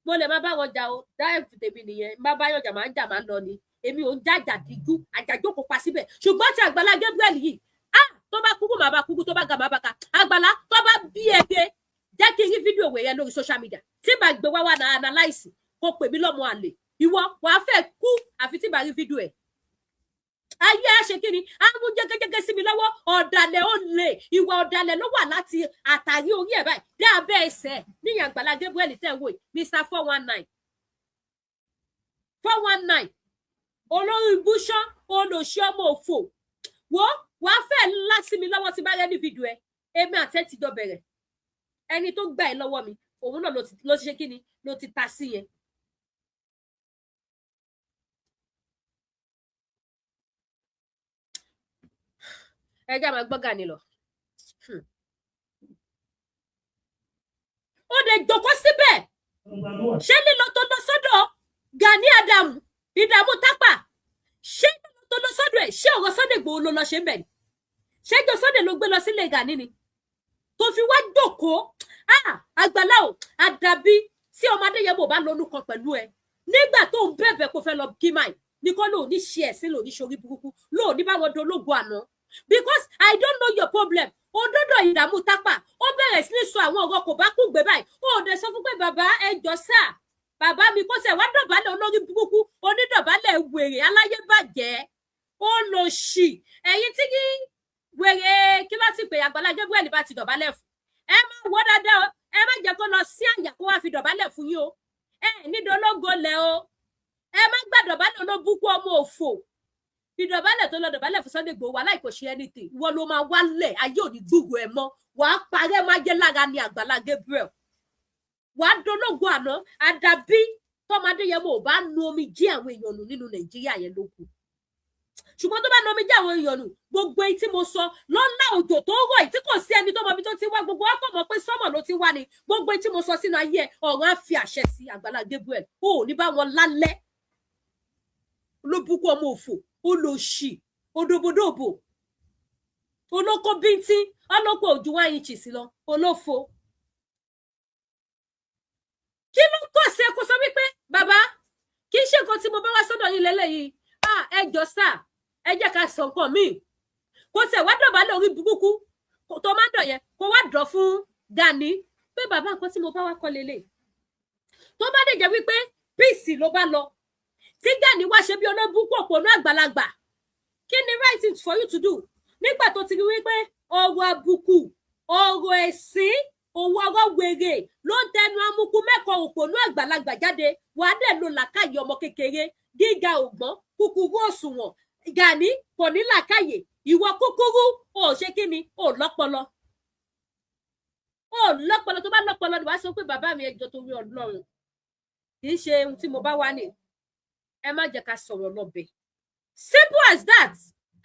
Speaker 1: Mo lè má bá wọn jà o, dáìfù tèmi nìyẹn. Má bá yọjà, máa ń jà, máa ń lọ ni. Èmi ò ń jàjà díjú àjàjókòó pa síbẹ̀. Ṣùgbọ́n tí Àgbàlá Gabriel yìí, ah, tó bá kúkú màá bá kúkú, tó bá ga màá bá ga. Àgbàlá, tó bá bí ẹgbẹ́, jẹ́ kí n rí fídíò wẹ̀yẹ lórí social media tí màá gbé wá wá náà analyse, kó pè mí lọ́mọ àlè. Ìwọ wàá fẹ́ kú àfi tí màá rí fídíò ẹ̀. Ayé á ṣe kí ni, á mú jẹ́gẹ́jẹ́gẹ́ sí mi lọ́wọ́. Ọ̀dàlẹ̀, ó lè ìwà ọ̀dàlẹ̀ ló wà láti àtàrí orí ẹ̀ báyìí dé abẹ́ ẹsẹ̀ níyàn. Àgbàlá Gabriel tẹ̀ ń wò yìí, Mr 419, 419, olórí ibùsọ̀, olòṣì, ọmọ òfò, wo wàá fẹ́ ńlá sí mi lọ́wọ́ tí bá rẹ́ ní fídíò ẹ̀. Èmi àti ẹ̀ ti jọ bẹ̀rẹ̀. Ẹni tó gbà ẹ́ lọ́wọ́ mi, òun náà ló ti ṣe kí ni, ló ti ta sí yẹn. Ẹ jẹ́ àmà gbọ́ Gani lọ. Ó lè jókòó síbẹ̀. Ṣé lílọ tó lọ sọ́dọ̀ Gani Adam, ìdààmú tápà, ṣé lílọ tó lọ sọ́dọ̀ ẹ̀, ṣé ọ̀rọ̀ Sunday Igboho ló lọ ṣe ń bẹ̀ ni? Ṣé jọ Sunday ló gbé lọ sílé Gani ni tó fi wá jókòó? Ah, Àgbàlá o, àdàbí tí ọmọ Adéyẹmọ ò bá lọ́nu kan pẹ̀lú ẹ nígbà tó ń bẹ̀bẹ̀ kó fẹ́ lọ kí máì ní kọ́ lóò ní ṣe ẹ̀sìn, lóò ní ṣorí burúkú, lóò ní báwọn dológun àná, because I don't know your problem. Òdodo ìdààmú tápà, ó bẹ̀rẹ̀ sí ní sọ àwọn ọ̀rọ̀ kò bá kún gbé báyìí. Ó dẹ̀ sọ fún pé bàbá, ẹ jọ sá, bàbá mi, kó tẹ̀ wá dọ̀bálẹ̀. Olórí burúkú, onídọ̀bálẹ̀, wèrè aláyébàjẹ́, ó lọ ṣì. Ẹ̀yin tí kí wèrè kí ló ti pè Àgbàlá Gabriel bá ti dọ̀bálẹ̀ fún, ẹ má wọ́ dáadáa o. Ẹ má jẹ́ kó lọ sí àyà kó wá fi dọ̀bálẹ̀ fún yín o. Ẹ nídọ̀lógo lẹ̀ o. Ẹ má gbà dọ̀bálẹ̀ olóbùkún, ọmọ òfò. Ìdọ̀bálẹ̀ tó lọ dọ̀bálẹ̀ fún Sunday Igboho wà láì kò ṣe anything. Ìwọ ló máa wálẹ̀, ayé ò ní gbúgbù ẹ mọ́, wàá parẹ́ máa jẹ́ lára ní Àgbàlá Gabriel, wàá dológo àná. Àdàbí tọmọdé yẹn mo ò bá nu omi jí àwọn èèyàn nù nínú Nàìjíríà yẹn ló kù. Ṣùgbọ́n tó bá nu omi jí àwọn èèyàn nù, gbogbo èyí tí mo sọ lọ́nà òjò tó rọ̀ yìí tí kò sí ẹni tó mọ ibi tó ti wá, gbogbo wa kò mọ̀ pé sọ́mọ̀ ló ti wá ni. Gbogbo èyí tí mo sọ sínú ayé ẹ, ọ̀run á fi àṣẹ sí. Àgbàlá Gabriel, ó ò ní bá wọn lálẹ́ ló búkú, ọmọ òfò, olòṣì, odòbodòbò. Olóko bíntín, ọlọ́kọ̀ ojú 1 inch lọ, olófo. Kí ló kọ̀ sí ẹ kó sọ wípé, bàbá, kì í ṣe nǹkan tí mo bá wá sọ́dọ̀ yín lélẹ́yìí. Ah, ẹ jọ sá, ẹ jẹ́ ká sọ nǹkan míì. Kó tẹ̀ wá dọ̀bálẹ̀ orí burúkú tó máa ń dọ̀ yẹn, kó wá dọ̀ fún Gani pé, bàbá, nǹkan tí mo bá wá kọ́ lélẹ̀. Tó bá dẹ̀ jẹ́ wípé peace ló bá lọ, tí Gani wá ṣe bí olóbùkún òpònú àgbàlagbà, kí ni right thing for you to do nígbà tó ti rí wípé ọ̀rọ̀ àbùkù, ọ̀rọ̀ ẹ̀sín, òun ọ̀rọ̀ wèrè ló ń tẹnu amukú mẹ́kọ̀ọ́ òpònú àgbàlagbà jáde? Wàá dẹ̀ lo làákàyè ọmọ kékeré. Gíga ògbọ́n, kúkúrú òṣùwọ̀n. Gani kò ní làákàyè. Ìwọ kúkúrú, ò ṣe kí ni, ò lọ́pọlọ, ò lọ́pọlọ. Tó bá lọ́pọlọ ni wàá sọ pé, bàbá mi, ẹjọ́, torí Ọlọ́run, kì í ṣe ohun tí mo bá wá ní, ẹ má jẹ́ ká sọ̀rọ̀ lọ́bẹ̀. Simple as that.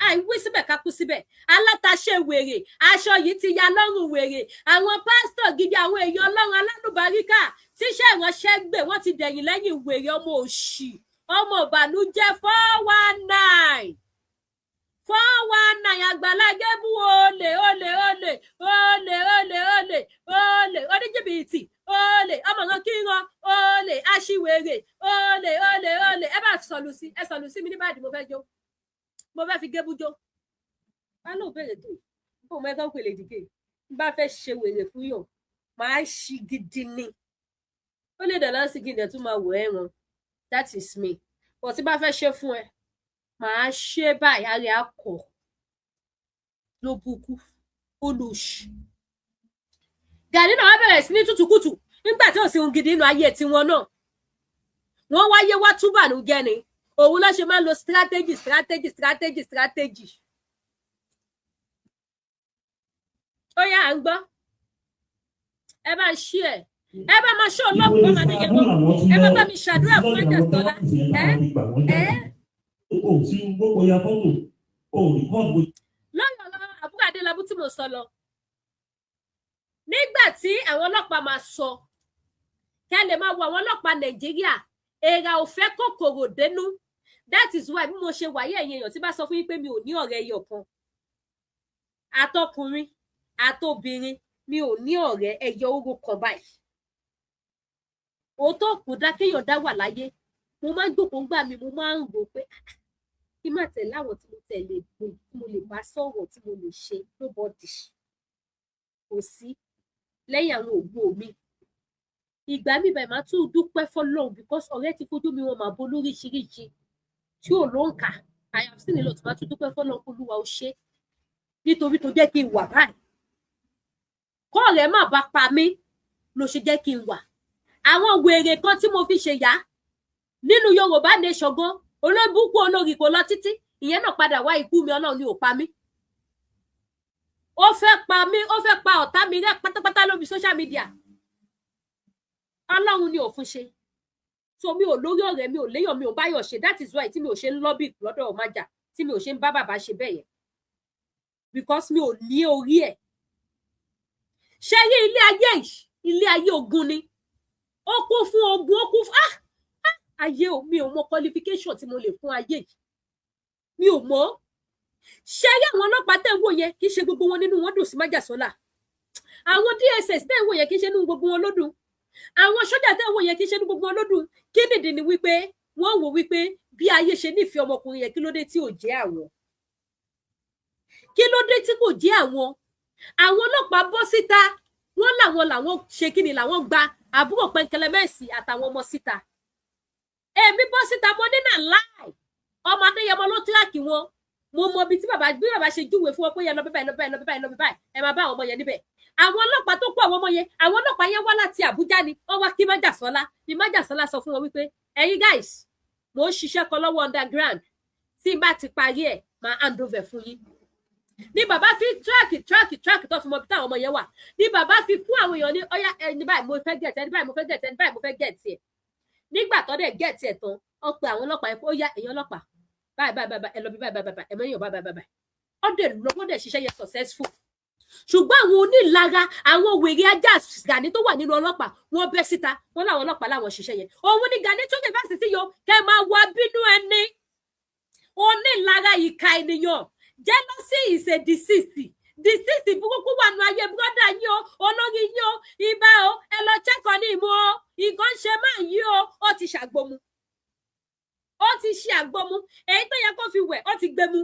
Speaker 1: Àìwí síbẹ̀, ká kú síbẹ̀. Alátaṣe wèrè, aṣọ yìí ti ya lọ́rùn wèrè. Àwọn pásítọ̀ gidi, àwọn èèyàn Ọlọ́run alálùbáríkà tíṣẹ́ ìránṣẹ́ gbè, wọ́n ti dẹ̀yìn lẹ́yìn wèrè, ọmọ òṣì, ọmọ ìbànújẹ́, 419, 419. Àgbàlá Gébú, olè, olè, olè, olè, olè, olè, olè, oníjìbìtì, olè, ọmọ kan kíran, olè, aṣiwèrè, olè, olè, olè. Ẹ bá sọlù sí, ẹ sọlù sí mi ní báyìí. Mo fẹ́ jó, mo fẹ́ fi Gébú jó. Bá lóun bèrè tó bó mo ẹgbẹ́ pèlè dìde. N bá fẹ́ ṣe wèrè fún yàn, màá ṣí gidi ni. Ó lè dàná sí kí n dẹ̀ tún máa wọ̀ ẹ́ ran. That is me. But tí bá fẹ́ ṣe fún ẹ, màá ṣe báyìí, ara ẹ̀ á kọ̀ ló bukú olùṣì. Gani náà wá bẹ̀rẹ̀ sí ní tútùkùtù nígbà tí ò sí ohun gidi nínú ayé tiwọn náà. Wọ́n wáyé wá túbànújẹ́ ni. Òun ló ṣe máa ń lo strategy, strategy, strategy, strategy. Ó yá, à ń gbọ́. Ẹ bá ń ṣí ẹ, ẹ bá máa ṣó lọ́ọ̀fù bá máa níyẹn gbọ́. Ẹ bá bá mi ṣàdúrà fún Májàsọ́lá. Ẹ ẹ
Speaker 3: O tí gbogbo ya fọ́tò o record.
Speaker 1: Lọ́yọ̀ lọ, àbúrò Adélábù tí mo sọ lọ, nígbà tí àwọn ọlọ́pàá máa sọ, kẹ́ lè máa wo àwọn ọlọ́pàá Nàìjíríà, èèrà ò fẹ́ kòkòrò dénú. That is why bí mo ṣe wáyé, ẹ̀yin èèyàn, tí bá sọ fún yín pé mi ò ní ọ̀rẹ́ ẹyọ kan, àtọkùnrin àtobìnrin, mi ò ní ọ̀rẹ́ ẹyọ oró kan báyìí. Òótọ́ kò dá kéèyàn dá wà láyé. Mo máa ń jókòó gbà mí, mo máa ń rò pé, ah, kí má tẹ̀lé àwọn tí mo tẹ̀lé pé tí mo lè bá sọ̀rọ̀, tí mo lè ṣe. Nobody, kò sí lẹ́yìn àwọn ògbó mi. Ìgbà mi báyìí, máa tún dúpẹ́ fọ́lọ́run because ọ̀rẹ́ ti fojú mi wọn máa bo lóríṣiríṣi tí ò ló ń kà. I have seen a lot. Máa tún dúpẹ́ fọ́lọ́run, Olúwa, ó ṣe nítorí tó jẹ́ kí n wà báyìí. Kọ́ ọ̀rẹ́ má bá pa mí ló ṣe jẹ́ kí n wà. Àwọn wèrè kan tí mo fi ṣe yá nínú Yorùbá Nation gan, olóbùkún olórí kò lọ títí, ìyẹn náà padà wá ikú mi. Ọlọ́run ni ò pa mí. Ó fẹ́ pa mí, ó fẹ́ pa ọ̀tá mi rẹ́ pátápátá lórí social media. Ọlọ́run ni òfin ṣe. So mi ò lórí ọ̀rẹ́, mi ò léyàn, mi ò báyọ̀ ṣe. That is why tí mi ò ṣe ń lobby lọ́dọ̀ májà, tí mi ò ṣe ń bá bàbá ṣe bẹ́ẹ̀ yẹn, because mi ò ní orí ẹ̀. Ṣe rí ilé ayé yìí, ilé ayé ogun ni. Ó kún fún ogun, ó kún fún, ah ah, ayé o. Mi ò mọ qualification tí mo lè fún ayé yìí, mi ò mọ̀. Ṣe rí àwọn ọlọ́pàá tẹ̀ ń wò yẹn, kì í ṣe gbogbo wọn nínú wọn dùn sí májàsọ́là. Àwọn DSS tẹ̀ ń wò yẹn, kì í ṣe nínú gbogbo wọn ló dùn. Àwọn sójà tẹ̀ ń wò yẹn, kì í ṣe nínú gbogbo wọn ló dùn. Kí nìdí ni wípé wọ́n wò wípé bí ayé ṣe nífẹ̀ẹ́ ọmọkùnrin yẹn, kí ló dé tí ò jẹ́ àwọn? Kí ló dé tí kò jẹ́ àwọn? Àwọn ọlọ́pàá bọ́ síta, wọ́n làwọn ṣe kí ni, làwọn gba àbúrò Pẹ̀nkẹlẹ́mẹ́sì àtàwọn ọmọ síta. Èmi bọ́ síta, mo ní nà láì, ọmọ Adéyẹmọ ló track wọn. Mo mọ ibi tí bàbá, bí bàbá ṣe júwe fún wọn pé yẹn lọ bíbáyìí, lọ bíbáyìí, lọ bíbáyìí, lọ bíbáyìí, ẹ máa bá àwọn ọmọ yẹn níbẹ̀. Àwọn ọlọ́pàá tó kó àwọn ọmọ yẹn, àwọn ọlọ́pàá yẹn wá láti Àbújá ni. Wọ́n wá kí Májàsọ́lá ni. Májàsọ́lá sọ fún wọn wípé, ẹ̀yin guys, mò ń ṣiṣẹ́ kan lọ́wọ́ underground, tí n bá ti parí ẹ̀, máa hand over fún yín. Ni bàbá fi track, track, track tó fi mọ ibi táwọn ọmọ yẹn wà. Ni bàbá fi fún àwọn èèyàn ní ọyá, ẹni báyìí mo fẹ́ get, ẹni báyìí mo fẹ́ get, ẹni báyìí mo fẹ́ get ẹ̀. Nígbà tó dẹ̀ get ẹ̀ tán, ó pe àwọn ọlọ́pàá yẹn pé, ó yá, èèyàn ọlọ́pàá báyìí báyìí báyìí, ẹ lọ bí báyìí báyìí báyìí, ẹ mọ èèyàn báyìí báyìí báyìí. Ó dẹ̀ lọ, wọ́n dẹ̀ ṣiṣẹ́ yẹn successful. Ṣùgbọ́n àwọn onílara, àwọn wèrè ajá Gani tó wà nínú ọlọ́pàá, wọ́n bẹ́ síta, wọ́n láwọn ọlọ́pàá láwọn ṣiṣẹ́ yẹn. Òun ni Gani tó lè fásitì sí yo. Kẹ́ máa wọ bínú ẹni onílara, ìka ènìyàn. Jealousy is a disease. Disease burúkú wà nù ayé brother yín o, olórí yín o, ibà o. Ẹ lọ check on him o. Nǹkan ṣe máa yí o. Ó ti ṣàgbomu, ó ti ṣe àgbomu. Èyí tó yẹ kó fi wẹ̀, ó ti gbẹmu,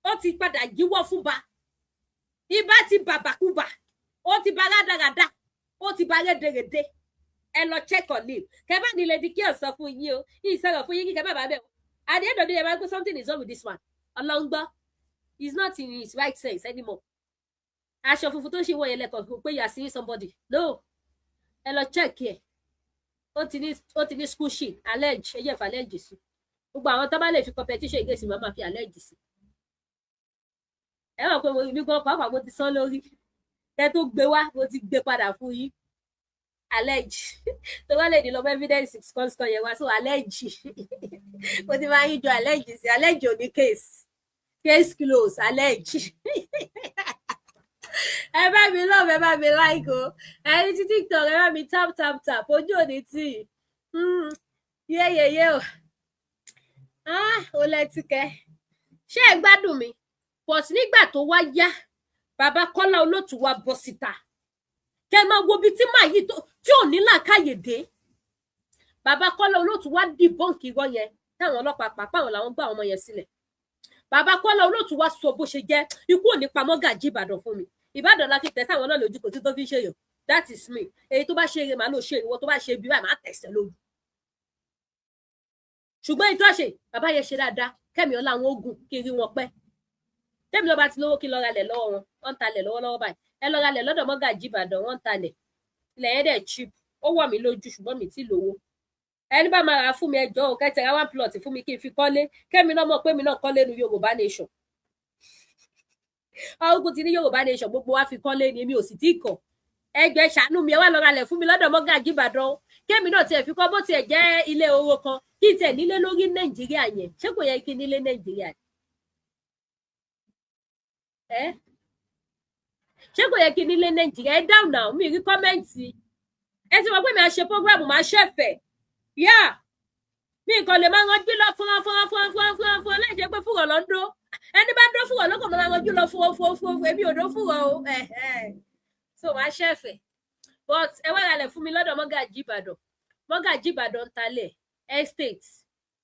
Speaker 1: ó ti padà yíwọ́ fún ba. Ibà ti bàbàkúbà, ó ti ba rádaràda, ó ti ba rédèrèdè. Ẹ lọ check on him. Kẹ bá ní Lady K sọ fún yín o, yìí sọ̀rọ̀ fún yín kí kẹ bá bàa bẹ̀ o. At the end of the day, ẹ máa gbé something is wrong with this one. Ọlọ́ngbọ́ is not in his right sense anymore. Aṣọ funfun tó ṣe wọ yẹn lẹ́kọ̀ọ́ pé you are seeing somebody. No, ẹ lọ check ẹ. Ó ti ní school sheet allege. Ẹ yẹ fà allege sí gbogbo àwọn tó bá lè fi competition against mi, máa fi allege sí. Ẹ mọ̀ pé mo mi gan pàápàá, mo ti sán lórí tẹ tó gbé wá, mo ti gbé padà fún yín. Allege tó bá lè ní lọ́mọ evidence constant yẹn wá. So allege, mo ti máa ń jọ allege sí. Allege ò ní case, case close. Allege. Ẹ bá mi love, ẹ bá mi like o. Ẹni tí TikTok, ẹ bá mi tap tap tap. Ojú òní tì yéyeye o. Ah, ó lẹ́tìkẹ́. Ṣé ẹ gbádùn mi? But nígbà tó wá yá, bàbá Kọ́lá Olótù wá bọ́ síta. Kẹ máa wo ibi tí màá yìí tí ò ní làákàyè dé. Bàbá Kọ́lá Olótù wá debunk irọ́ yẹn táwọn ọlọ́pàá pàápàá àwọn làwọn gbà àwọn ọmọ yẹn sílẹ̀. Bàbá Kọ́lá Olótù wá sọ bó ṣe jẹ́. Ikú ò ní pa Mọ́gàjí Ìbàdàn fún mi. Ìbàdàn la fi tẹ̀ sáwọn náà lójú, kò tí tó fi ń ṣèyàn. That is me. Èyí tó bá ṣe eré, màá lò ṣe. Ìwọ tó bá ṣe ibi báyìí, màá tẹ̀sẹ̀ lójú. Ṣùgbọ́n ìtọ́ ṣe bàbá yẹn ṣe dáadáa. Kẹ́mi ọlá àwọn ogun kiri wọn pẹ́. Tẹ́mi lọ́ba ti lówó, kí lọ́ọ́ ralẹ̀ lọ́wọ́ wọn. Wọ́n ń talẹ̀ lọ́wọ́lọ́wọ́ báyìí. Ẹ lọ́ọ́ ralẹ̀ lọ́dọ̀ Mọ́gàjí Ìbàdàn. Wọ́n ń talẹ̀, ilẹ̀ yẹn dẹ̀ cheap. Ó wọ̀ mí lójú, ṣùgbọ́n mi ti lówó. Ẹni bá máa rà fún mi, ẹjọ́ ò kẹtẹ ra one plot fún mi kí n fi kọ́lé. Kẹ́mi náà mọ̀ pé mi náà kọ́lé nu Yorùbá Nation. Ọ̀gùn ti ní Yorùbá Nation, gbogbo wa fi kọ́lé ni. Èmi ò sì tí ì kọ̀. Ẹgbẹ́ ṣàánú mi, ẹ wá lọ ralẹ̀ fún mi lọ́dọ̀ Mọ́gàjí Ìbàdàn, kémi náà tiẹ̀ fi kọ́, bó tiẹ̀ jẹ́ ilé owó kan, kí n tiẹ̀ nílé lórí Nàìjíríà yẹn. Ṣé kò yẹ kí n nílé Nàìjíríà ẹ? Ṣé kò yẹ kí n nílé Nàìjíríà? Ẹ dáhùn náà, mi rí comment. Ẹ ti mọ̀ pé mi à ṣe program, máa ṣẹ̀fẹ̀ yá. Mi nǹkan lè máa ranjú lọ fúnra fúnra fúnra fúnra fúnra fúnra láì jẹ́ pé fúnra lọ ń dó. Ẹni bá dó fúnra lóko, máa ranjú lọ fúnra fúnra fúnra. Èmi ò dó fúnra o. So máa ṣẹ̀fẹ̀, but ẹ wá ralẹ̀ fún mi lọ́dọ̀ Mọ́gàjí Ìbàdàn. Mọ́gàjí Ìbàdàn ń talẹ̀ estate,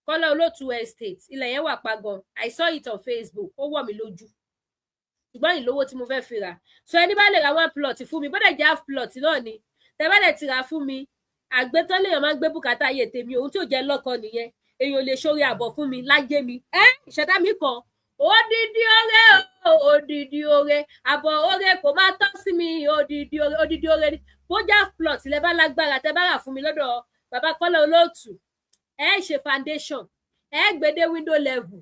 Speaker 1: Kọ́lá Olótù Estate. Ilẹ̀ yẹn wà pa gan. I saw it on Facebook, ó wọ̀ mí lójú, ṣùgbọ́n ìlówó tí mo fẹ́ fi rà. So ẹni bá lè ra one plot fún mi, bọ́dẹ̀ jẹ́ half plot náà ni, tẹ bá lè ti rà fún mi, àgbétán lèèyàn máa ń gbé bùkátà ayé tèmi. Òun tí ò jẹ́ lọ́kọ nìyẹn. Èèyàn ò lè ṣorí àbọ̀ fún mi láyé mi. Ẹ ìṣẹ̀dá mi kan, odidi oore o, odidi oore, àbọ̀ oore kò máa tọ́ sí mi. Odidi oore, odidi oore ni. Bójá plot lẹ bá lágbára tẹ bá rà fún mi lọ́dọ̀ bàbá Kọ́lá Olóòtú, ẹ ṣe foundation, ẹ gbé dé window level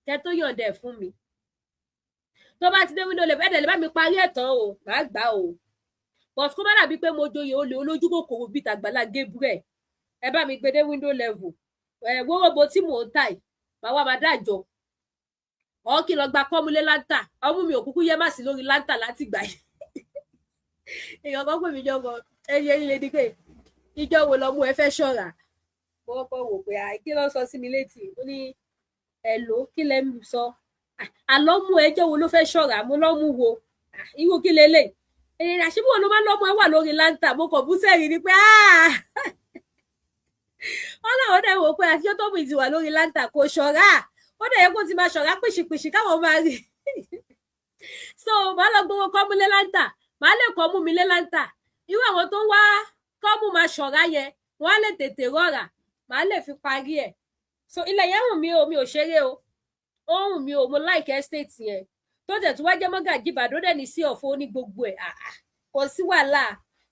Speaker 1: kẹ tó yọ̀ǹda ẹ̀ fún mi. Tó bá ti dé window level, ẹ dẹ̀ lè bá mi parí ẹ̀ tán o, màá gbà o. But kó má dàbí pé mo joyè olè olójú kòkòrò bíi tàgbàlá Gabriel, ẹ bá mi gbé dé window level. Ẹ wóróbo tí mò ń tà yìí, màá wá máa dájọ ọ kí lọ gba kọ́múlé láńtà. Ọmú mi ò kúkú yẹ má sí lórí láńtà láti gbà yìí. Èèyàn kan pè mí jọkọ, ẹni ẹni lè di pé ìjọ wo lọmú ẹ fẹ́ ṣọ́ra. Mo kọ́kọ́ wò pé kí ló sọ sí mi létí. Ó ní ẹ lò kí lẹ ń sọ àlọ́ mú ẹjọ́ wo ló fẹ́ ṣọ́ra. Mo lọ́ mú wo irú kí lélẹ̀ èyí àṣìbò ló máa lọ́mọ ẹ wà lórí láńtà. Mo kàn bú sẹ́rìn ni pé wọ́n láwọn dẹ̀ wò pé àtijọ́ tó mú ìtì wà lórí láńtà kò ṣọ́ra. Ó dẹ̀ yẹ kó ti máa ṣọ̀rá pìṣìpìṣì káwọn máa rí. So màá lọ gbowó kọ́mú lé láńtà, màá lè kọ́mú mi lé láńtà. Irú àwọn tó ń wá kọ́mú máa ṣọ̀rá yẹn, wọ́n á lè tètè rọ̀rà, màá lè fi parí ẹ̀. So ilẹ̀ yẹn wùn mí o, mi ò ṣeré o, ó wùn mí o. Mo like estate yẹn tó tẹ̀ tí wá jẹ́ Mọ́gàjí Ìbàdàn dẹ̀ ní sí ọ̀fọ̀ ní gbogbo ẹ̀. Kò sí wàhálà.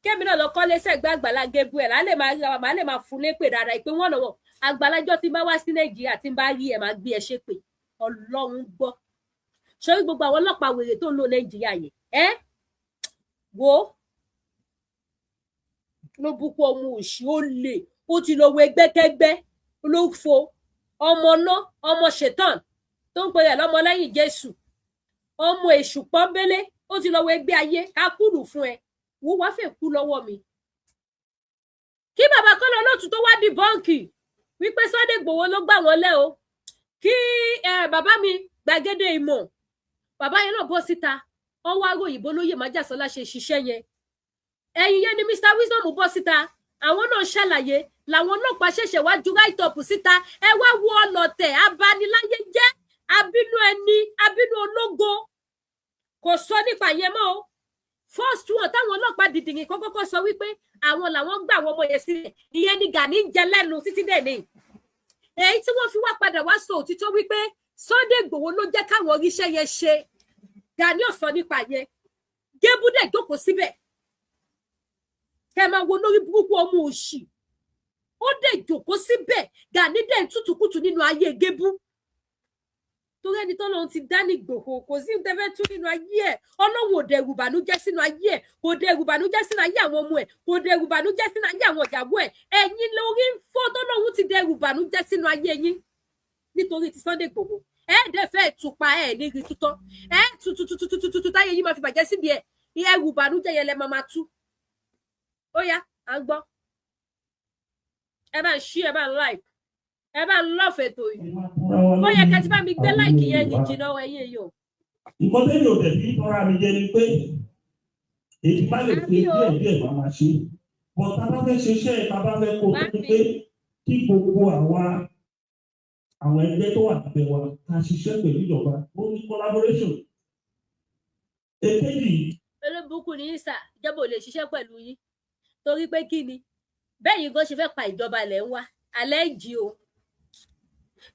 Speaker 1: Kémi náà lọ kọ́lé sẹ́gbẹ́ Àgbàlá Gabriel, á lè máa ríra wa, màá lè máa fún lépè dáadáa ìpè wọ́n lọ́wọ́ àgbàlájọ́. Tí n bá wá sí Nàìjíríà, tí n bá rí ẹ̀, máa gbé ẹ ṣépè. Ọlọ́run gbọ́. Sórí gbogbo àwọn ọlọ́pàá wèrè tó ń lò Nàìjíríà yẹn, ẹ wo ló bukú ọmọ òṣì, ó lè ó ti lọ wo ẹgbẹ́kẹ́gbẹ́ ló fo ọmọ náà, ọmọ ṣetán tó ń pè rẹ̀ lọ́mọ lẹ́yìn Jésù, ọmọ èṣù pọ́nbélé. Ó ti lọ wo ẹgbẹ́ ayé ká kúrú fún ẹ. Wo wá fẹ́ kú lọ́wọ́ mi. Kí bàbá Kọ́lá Olóòtú tó wá debunk wípé Sunday Igboho ló gbà wọ́n lẹ́ o, kí bàbá mi Gbàgede Ìmọ̀, bàbá yẹn náà bọ́ síta, wọ́n wá ròyìn bólóyè Májàsọ́lá ṣe ṣiṣẹ́ yẹn. Ẹ̀yìn yẹn ni Mr Wisdom bọ́ síta, àwọn náà ṣàlàyé, làwọn ọlọ́pàá ṣẹ̀ṣẹ̀ wá ju write up síta. Ẹ wá wo ọlọ̀tẹ̀, abaniláyé jẹ́, abínú ẹni, abínú ológo. Kò sọ nípa yẹn mọ́ o. First one táwọn ọlọ́pàá dìdìrín kọ́kọ́kọ́ sọ wípé àwọn làwọn gbà àwọn ọmọ yẹn sílẹ̀, ìyẹn ni Gani ń jẹ lẹ́nu títí dẹ̀ ní èyí tí wọ́n fi wá padà wá sọ òtítọ́ wípé Sunday Igboho ló jẹ́ káwọn oríṣẹ́ yẹn ṣe. Gani ò sọ nípa yẹn. Gébúdẹ̀ jókòó síbẹ̀, kẹ máa wo lórí burúkú ọmọ òṣì, ó dẹ̀ jókòó síbẹ̀. Gani dẹ̀ ń tútùkùtù nínú ayé Gébú, torí ẹni tọ́lọ́run ti dá ní Ìgbòho, kò sí ní tẹ́fẹ́ tú nínú ayé ẹ̀. Ọlọ́run ò dẹ̀rù bànújẹ́ sínú ayé ẹ̀, kò dẹ̀rù bànújẹ́ sínú ayé àwọn ọmọ ẹ̀, kò dẹ̀rù bànújẹ́ sínú ayé àwọn ìyàwó ẹ̀. Ẹ̀yin lórí ń fọ́ tọ́lọ́run ti dẹ̀rù bànújẹ́ sínú ayé yín nítorí ti Sunday Igboho. Ẹ dẹ̀ fẹ́ tupa ẹ̀ ní rí tútọ́ ẹ̀ tutututututu táyé yín máa fi bàjẹ́ síbi ẹ̀. Ẹrù bànújẹ́ yẹn lẹ máa máa tú. Ó yá, à ń gbọ́. Ẹ bá ń ṣí, ẹ bá ń like, ẹ bá ń love ètò yìí. Ó yẹ kẹ́ ti bá mi gbé like yẹn ní jìnnà, ẹ̀yin èèyàn.
Speaker 3: Nǹkan tẹ́lẹ̀ ò tẹ̀sí tọ́ra mi jẹ ni pé èyí bá lè ṣe díẹ̀ díẹ̀ máa ma ṣe, but tá a bá fẹ́ ṣiṣẹ́, tá a bá fẹ́ kó tó ní pé kí gbogbo àwa àwọn ẹgbẹ́ tó wà lábẹ́ wa ká ṣiṣẹ́ pẹ̀lú ìjọba, ó ní collaboration. Èkejì.
Speaker 1: Olóbùkún ní sà, ìjọba ò lè ṣiṣẹ́ pẹ̀lú yín, torí pé kí ni bẹ́ẹ̀ yìí gan ṣe fẹ́ pa ìjọba ilẹ̀ ń wá alẹ́ jì o.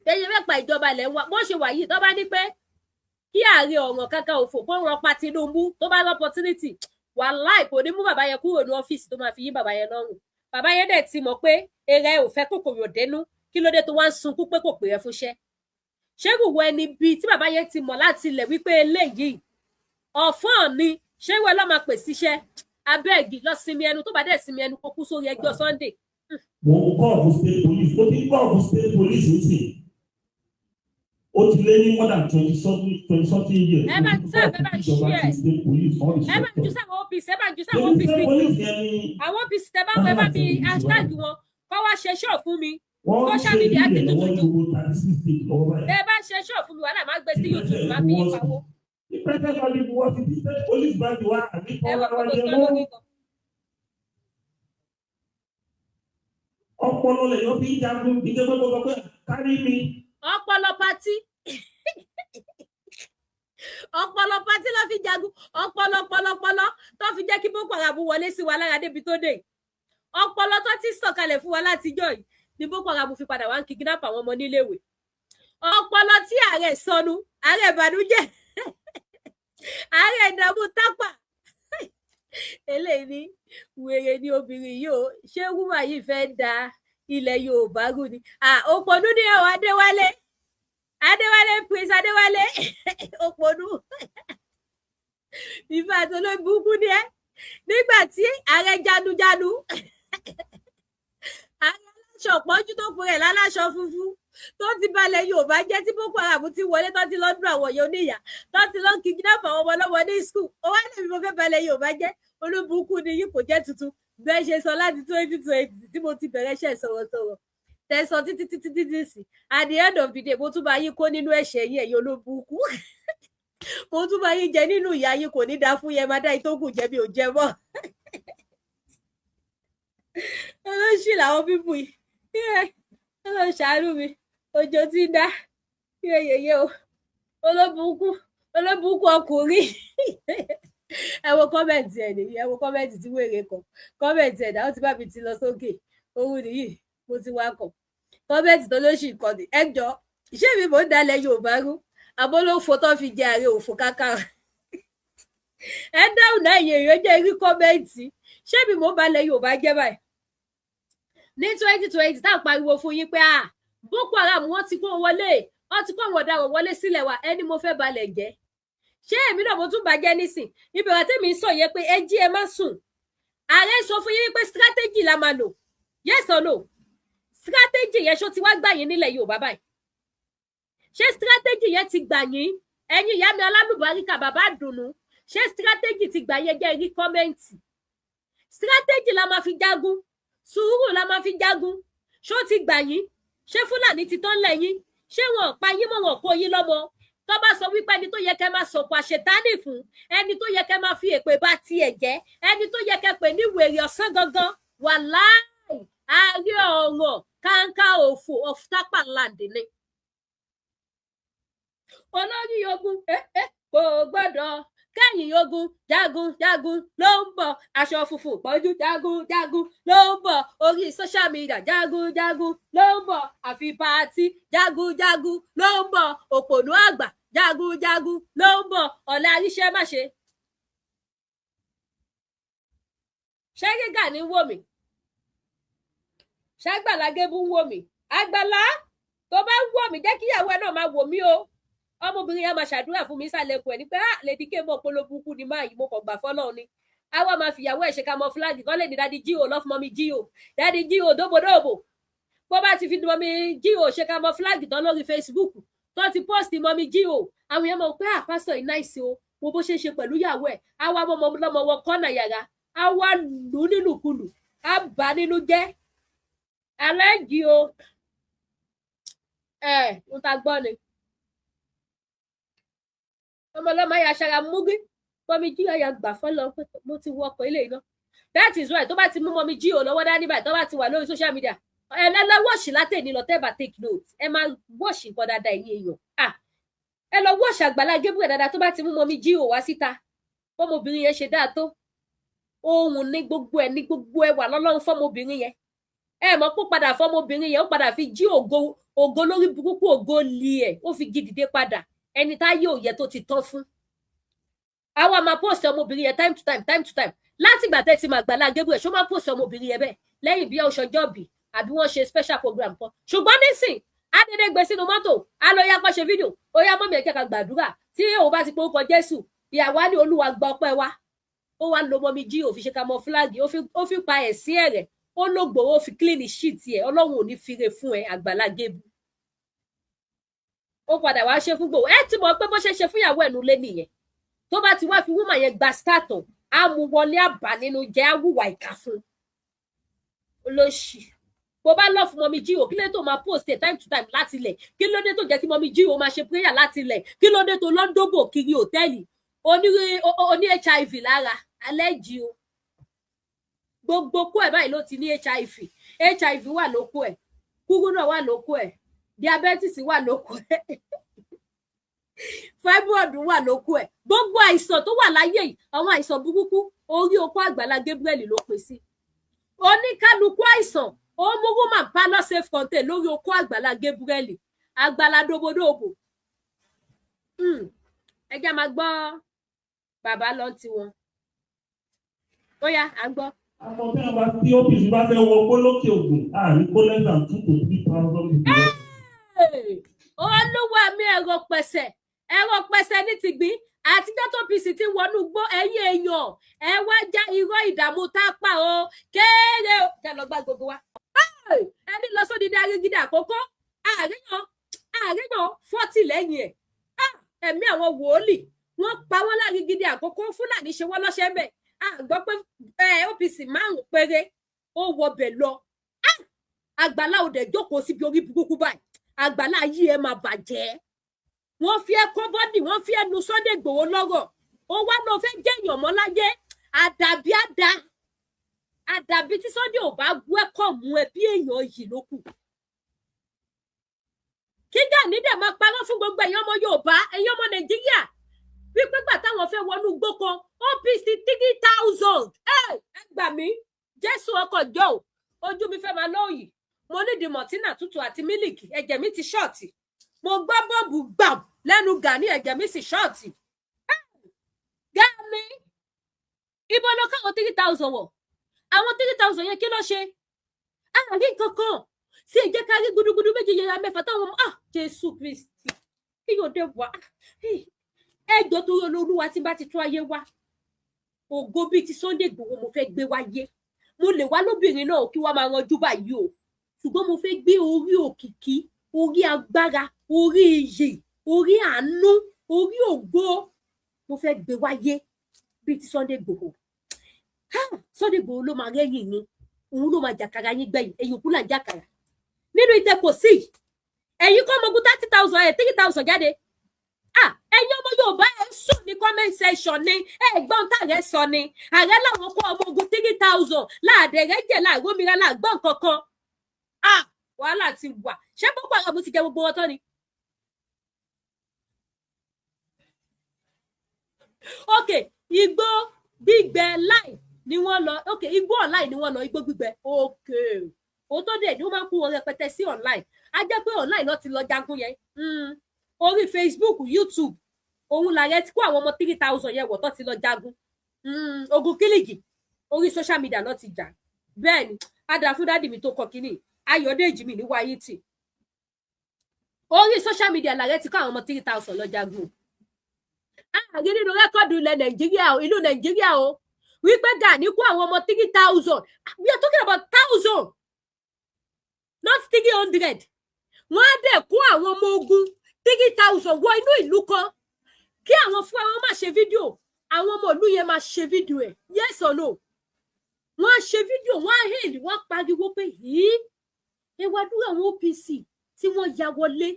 Speaker 1: Bẹ́ẹ̀ ṣe fẹ́ pa ìjọba ilẹ̀ ń wá bó ṣe wà yìí, tó bá ní pé kí Ààrẹ Ọ̀nà Kakanfò kó rán pa Tinubu, tó bá lọ opportunity, wàláì, kò ní mú bàbá yẹn kúrò ní ọ́fíìsì tó máa fi yín bàbá yẹn lọ́rùn. Bàbá yẹn dẹ̀ ti mọ̀ pé èrè ò fẹ́ kòkòrò dénú. Kí ló dé tó wá ń sunkún pé kò pè é fúnṣẹ́? Ṣé ìwọ ẹni bíi tí bàbá yẹn ti mọ̀ láti ilẹ̀ wípé eléyìí ọ̀fọ́n ni, ṣé ìwọ ló máa pè síṣẹ́? Abẹ́ẹ̀gì lọ sinmi ẹnu, tó bá dẹ̀ sinmi ẹnu, kó kú sórí ẹjọ́ Sunday.
Speaker 3: Mo ń kọ́ ọ̀fun state police, ó ti ń kọ́ ọ̀fun state police nísìn, ó ti lé ní more than 20-something years.
Speaker 1: Ẹ bá tẹ́, ẹ bá share.
Speaker 3: State police, all the
Speaker 1: Ẹ bá ju sáwọn OPC, ẹ bá ju sáwọn OPC
Speaker 3: state police yẹn ni.
Speaker 1: Àwọn OPC tẹ bá wọ, ẹ bá mi hashtag wọn kọ́ wá ṣe ṣọ́ọ̀ fún mi.
Speaker 3: Wọ́n ń
Speaker 1: Social
Speaker 3: ṣe
Speaker 1: media ti
Speaker 3: ìbílẹ̀
Speaker 1: tutù
Speaker 3: lọ́wọ́ ní
Speaker 1: jù.
Speaker 3: gbogbo 36 state lọ́wọ́ báyìí.
Speaker 1: Tẹ bá ṣe ṣọ́ọ̀ fún mi, wàhálà, máa gbé sí YouTube, máa fi yín pawó.
Speaker 3: The president of the world ti state police branch wa àbí
Speaker 1: Ẹ wọ
Speaker 3: kọ́ wa
Speaker 1: gbogbo
Speaker 3: jẹ
Speaker 1: sọ
Speaker 3: mọ́.
Speaker 1: lórí kan.
Speaker 3: Ọpọlọ lè yọ fi ń jagun, ìjọba gbogbo pé kárí mi.
Speaker 1: Ọpọlọ party, ọpọlọ party ló fi jagun, ọpọlọ pọlọpọlọ tó fi jẹ́ kí Boko Haram wọlé sí wa lára débi tó dé yìí. Ọpọlọ tó ti sọ̀kalẹ̀ fún wa látijọ́ yìí ni Boko Haram fi padà wá ń kidnap àwọn ọmọ níléèwé. Ọpọlọ tí ààrẹ sọnù, ààrẹ ìbànújẹ́, ààrẹ ìdààmú tápà, eléyìí ni wèrè ni obìnrin yìí o. Ṣé woman yìí fẹ́ da ilẹ̀ Yorùbá rú ni? Òpònú ni ẹ̀wọ̀n. Adéwálé, Adéwálé, Prince Adéwálé, òpònú ìfẹ́ àti olóògbé ni ẹ. Nígbà tí ààrẹ janujanu, ààrẹ aláṣọ pọ́njú tó pe rẹ̀ láláṣọ funfun, tó ti balẹ̀ Yorùbá jẹ́, tí Boko Haram ti wọlé, tó ti lọ dún àwọn èèyàn oníyà, tó ti lọ kidnap àwọn ọmọ ọlọ́mọ ní school, ó wá lèmi mo fẹ́ balẹ̀ Yorùbá jẹ́. Olóbùkún ni yìí, kò jẹ́ tuntun. Bẹ́ẹ̀ ṣe sọ láti 2020 tí mo ti bẹ̀rẹ̀ iṣẹ́ sọ̀rọ̀sọ̀rọ̀ tẹ̀sán títí títí títí sí, at the end of the day, mo tún bá yín kó nínú ẹ̀ṣẹ̀ yín. Ẹ̀yin olóbùkún, mo tún bá yín jẹ nínú ìyá yín. Kò ní dáa fún yẹn, máa dá ìtókù jẹ bí ò jẹ mọ́. Olóṣì làwọn people yìí. Ọlọ́run ṣàánú mi, òjò ti ń dá yeyeye o. Olóbùkún, olóbùkún ọkùnrin. Ẹ wo comment ẹ nìyí, ẹ wo comment tí wèrè kọ. Comment ẹ̀ dáhùn tí bá mi ti lọ sókè, òun nìyí mo ti wá kọ comment tó lóṣì kọ ní. Ẹ jọ, ṣé mi mò ń dalẹ̀ Yorùbá rú, àbólófo tó fi jẹ ààrẹ òfò kákà? Ẹ dáhùn náà, èèyàn èèyàn jẹ́ rí comment. Ṣé mi mò ń balẹ̀ Yorùbá jẹ́ báyìí? Ní 2020 tá à ń pariwo fún yín pé ah, Boko Haram, wọ́n ti kó wọlé, wọ́n ti kó àwọn ọ̀daràn wọlé sílẹ̀ wa, ẹni mo fẹ́ balẹ̀ jẹ́. Ṣé èmi náà mo tún bàjẹ́ nísìn? Ìbẹ̀rẹ̀ tèmi ń sọ yẹn pé ẹ jí, ẹ má sùn. Ààrẹ sọ fún yín wípé strategy la máa lò, yes or no? Strategy yẹn, ṣó ti wá gbà yín nílẹ̀ Yorùbá báyìí? Ṣé strategy yẹn ti gbà yín, ẹ̀yin ìyá mi alálùbáríkà, bàbá àdùnnú? Ṣé strategy ti gbà yẹn? Jẹ́ rí comment. Strategy la máa fi jagun, sùúrù la máa fi jagun, ṣó ti gbà yín? Ṣé Fúlàní ti tán lẹ́yìn? Ṣé wọn ò pa yín mọ́, wọn kó yín lọ́mọ? Tó bá sọ wípé ẹni tó yẹ kẹ́ máa sọ̀kò àṣetánì fún, ẹni tó yẹ kẹ́ máa fi èpè bá tiẹ̀ jẹ́, ẹni tó yẹ kẹ́ pè ní wèrè ọ̀sán gangan, wàláì, Ààrẹ Ọ̀nà Kakanfò of Tapaland ni. Olórí ogun kò gbọ́dọ̀ kẹ́yìn ogun. Jagun jagun ló ń bọ̀, aṣọ funfun pọ́njú, jagun jagun ló ń bọ̀, orí social media, jagun jagun ló ń bọ̀, àfi party, jagun jagun ló ń bọ̀, òpònú àgbà, jagun jagun ló ń bọ̀, ọ̀lẹ àríṣẹ́ má ṣe. Ṣé Gani ń wò mí? Ṣàgbàlá Gébú ń wò mí? Àgbàlá tó bá ń wò mí, jẹ́ kíyàwó ẹ náà máa wò mí o. Ọmọbìnrin yẹn máa ṣàdúrà fún mi sàlẹ̀ ẹkùn ẹ̀ ní pé, ah, Lady K mọ̀ polówó ni máa yìí, mo kàn gbà fọ́lọ́run ni. Àwa máa fìyàwó ẹ̀ ṣe camouflage kọ́ lè ní Daddy G.O love Mummy G.O, Daddy G.O dóbòdóbò. Bó bá ti fi Mummy G.O ṣe camouflage tán lórí Facebook, tó ti post Mummy G.O, àwọn èèyàn mọ̀ pé, ah, pásítọ̀ yìí nice o, wo bó ṣe ń ṣe pẹ̀lú ìyàwó ẹ̀. Àwa mọ̀mọ́ lọ́mọ wọ kọ́nà yàrá, àwa lù ú nílùkulù, á bà á nínú jẹ́ alẹ́ jì o. Ẹ̀ ń ta gbọ́ ni ọmọlọ́mọ ayé aṣara múgí. Mummy G.O ya gbà fọlọ pé mo ti wọ ọkọ̀ ilé iná. That is why tó bá ti mú Mummy G.O lọ́wọ́ dání báyìí, tó bá ti wà lórí social media, ẹ lọ watch látẹ̀ní lọ. Tẹ́ bá take note, ẹ máa watch nǹkan dáadáa. Ẹ̀yin èèyàn, ah, ẹ lọ watch Àgbàlá Gabriel dáadáa. Tó bá ti mú Mummy G.O wá síta, fọmọbìnrin yẹn ṣe dáa tó ohun ní gbogbo ẹ, ní gbogbo ẹ wà lọ́lọ́run fọmọbìnrin yẹn. Ẹ mọ̀ pé ó padà fọmọbìnrin yẹn, ó padà fi jí ògo, ògo lórí burúkú, ògo lì ẹ, ó fi jí dìde padà. Ẹni táyé òye tó ti tán fún, àwa máa post ọmọbìnrin yẹn time to time, time to time. Látìgbà tẹ́ ti máa Àgbàlá Gabriel, ṣó máa post ọmọbìnrin yẹn bẹ́ẹ̀ lẹ́yìn bí ọṣọjọ́ bì àbí wọ́n ṣe special program kan? Ṣùgbọ́n nísìn, á dédé gbé sínú mọ́tò, á lọ yá kó ṣe fídíò. Ó yá, mummy, ẹ jẹ́ ká gbàdúrà. Tí òun bá ti pe orúkọ Jésù, ìyàwó á ní, "Olúwa, gba ọpẹ́ wa." Ó wá lo Mummy G.O fi ṣe camouflage, ó fi pa ẹ̀sìn ẹ̀rẹ̀, ó lògbò, ó fi clean sheet ẹ̀. Ọlọ́run ò ní fire fún ẹ, Àgbàlá Gabriel. Ó padà wá ṣe fún gbòò. Ẹ ti mọ̀ pé bó ṣe ṣe fún ìyàwó ẹ̀ nulẹ̀ nìyẹn. Tó bá ti wá fi woman yẹn gba start, á mú wọlé, àbá nínú jẹ́, á wùwà ìkà fún olóṣì. Bó bá lọ fún Mummy G.O, kí ló dé tó máa post ẹ̀ time to time láti ilẹ̀? Kí ló dé tó jẹ́ kí Mummy G.O máa ṣe prayer láti ilẹ̀? Kí ló dé tó lọ ń dóbò kiri hòtẹ́ẹ̀lì? Oní oní HIV lára alẹ́ jí o. Gbogbo kó ẹ̀ báyìí ló ti ní HIV. HIV wà lóko ẹ̀, kúrú náà wà lóko ẹ̀, diabetes wà lóko ẹ̀, fibroid wà lóko ẹ̀. Gbogbo àìsàn tó wà láyé yìí, àwọn àìsàn burúkú, orí okó Àgbàlá Gabriel ló pè sí. Oníkálukú àìsàn ó mú woman parlour safe contain lórí okó Àgbàlá Gabriel, Àgbàlá dobodobo. Ẹ jẹ́ máa gbọ́ bàbá lọ tiwọn. Ó yá, à ń gbọ́.
Speaker 3: Àmọ́ bí wọ́n bá tí OPC bá fẹ́ wọ gbólókè Ògùn, àárín kó less than 2 to 3 thousand people.
Speaker 1: Olúwa mi, ẹ̀rọ pẹ̀sẹ̀, ẹ̀rọ pẹ̀sẹ̀ ní tìgbín àtijọ́ tó OPC ti wọnú gbó. Ẹ̀yin èèyàn, ẹ wá já irọ́ ìdààmú tápà o kéré o. Jẹ́ lọ gbá gbogbo wa. Ẹni lọ sódìdí Arigidi Àkókò, àríyàn àríyàn 40 lẹ́yìn ẹ̀. Ẹ̀mí àwọn wòólì, wọ́n pa wọ́n lárígidi Àkókò. Fúlàní ṣe wọ́n lọ́ṣẹ́ mbẹ̀. A gbọ́ pé OPC márùn péré ó wọbẹ̀ lọ. Àgbàlá òde jókòó síbi orí burúkú báyìí. Àgbàlá yìí, ẹ máa bàjẹ́. Wọ́n fi ẹ kọ́ body, wọ́n fi ẹnu Sunday Igboho lọ́rọ̀. Ó wá lọ fẹ́ jẹ́yàn mọ́ láyé. Àdàbí àdá àdàbí tí Sunday ò bá wẹ́kọ̀mù ẹ bí èèyàn yìí ló kù. Kí Gani dẹ̀ máa parọ́ fún gbogbo ẹ̀yin ọmọ Yorùbá, ẹ̀yin ọmọ Nàìjíríà, wípé gbà táwọn fẹ́ wọnú igbó kan, OPC 3,000. Ẹ gbà mí, Jésù ọkọ̀ jọ ò, ojú mi fẹ́ máa lóòyì. Mo nídìí Maltina tútù àti mílìkì. Ẹ̀jẹ̀ mi ti short. Mo gbọ́ bọ́ọ̀bù gbàm lẹ́nu Gani, ẹ̀jẹ̀ mi sì short. Gani, ibo ló káwọn 3,000 wọ̀? Àwọn 3,000 yẹn, kí ló ṣe? Àárín kankan tí ẹ jẹ́ ká rí gudugudu méje yẹra mẹ́fà táwọn. Ah, Jésù Kristi, kí yóò dé wá? Ẹjọ́ torí Olúwa, tí bá ti tún ayé wá, ògo bíi ti Sunday Igboho mo fẹ́ gbé wáyé. Mo lè wá lóbìnrin náà kí wọ́n máa ranjú báyìí o, ṣùgbọ́n mo fẹ́ gbé orí òkìkí, orí agbára, orí iyì, orí àánú, orí ògo, mo fẹ́ gbé wáyé bíi ti Sunday Igboho. Sunday Igboho ló máa rẹ́yìn yín, òun ló máa jàkàrà yín gbẹ̀yìn. Ẹ̀yìn òkú là ń jàkàrà nínú ìtẹ́ kò sí. Ẹ̀yin kọ́ ọmọogun 30,000 ẹ̀ 3,000 jáde. Ah. Ẹ̀yin ọmọ Yorùbá, ẹ sùn ní comment section ni. Ẹ gbọ́n tààrẹ sọ ni, ààrẹ làwọn kó ọmọ ogun 3,000 láàdẹ̀rẹ̀ jẹ̀ láàrómìíràn láàgbọ́n kankan. Ah, wàhálà ti wà. Ṣé Boko Haram ti jẹ gbogbo wọn tán ni? Ok, igbó gbígbẹ láì ni wọ́n lọ. Ok, igbó online ni wọ́n lọ, igbó gbígbẹ. Ok, òun tó dẹ̀ ni wọ́n máa ń kó wọn rẹpẹtẹ sí online. Á jẹ́ pé online lọ ti lọ jagun yẹn. Orí Facebook, YouTube, òun làyẹ tí kó àwọn ọmọ 3,000 yẹn wọ̀ tó ti lọ jagun. Ogun kílìgì orí social media lọ ti jà. Bẹ́ẹ̀ ni, á dáa fún daddy mi tó kọ kínní, Ayọ̀dèjì mi ní wáyé tì. Orí social media làrẹ ti kó àwọn ọmọ 3,000 lọ jagun. Ààrẹ nínú record ilẹ̀ Nàìjíríà o, ìlú Nàìjíríà o, wípé Gani kó àwọn ọmọ 3,000. We are talking about thousand, not 300. Wọ́n á dẹ̀ kó àwọn ọmọ ogun 3,000 wọ inú ìlú kan, kí àwọn fúnra wọn máa ṣe fídíò, àwọn ọmọ ìlú yẹn máa ṣe fídíò ẹ̀. Yes or no? Wọ́n á ṣe fídíò, wọ́n á hail, wọ́n á pariwo pé yìí, ẹ wá dúró, àwọn OPC tí wọ́n ya wọlé,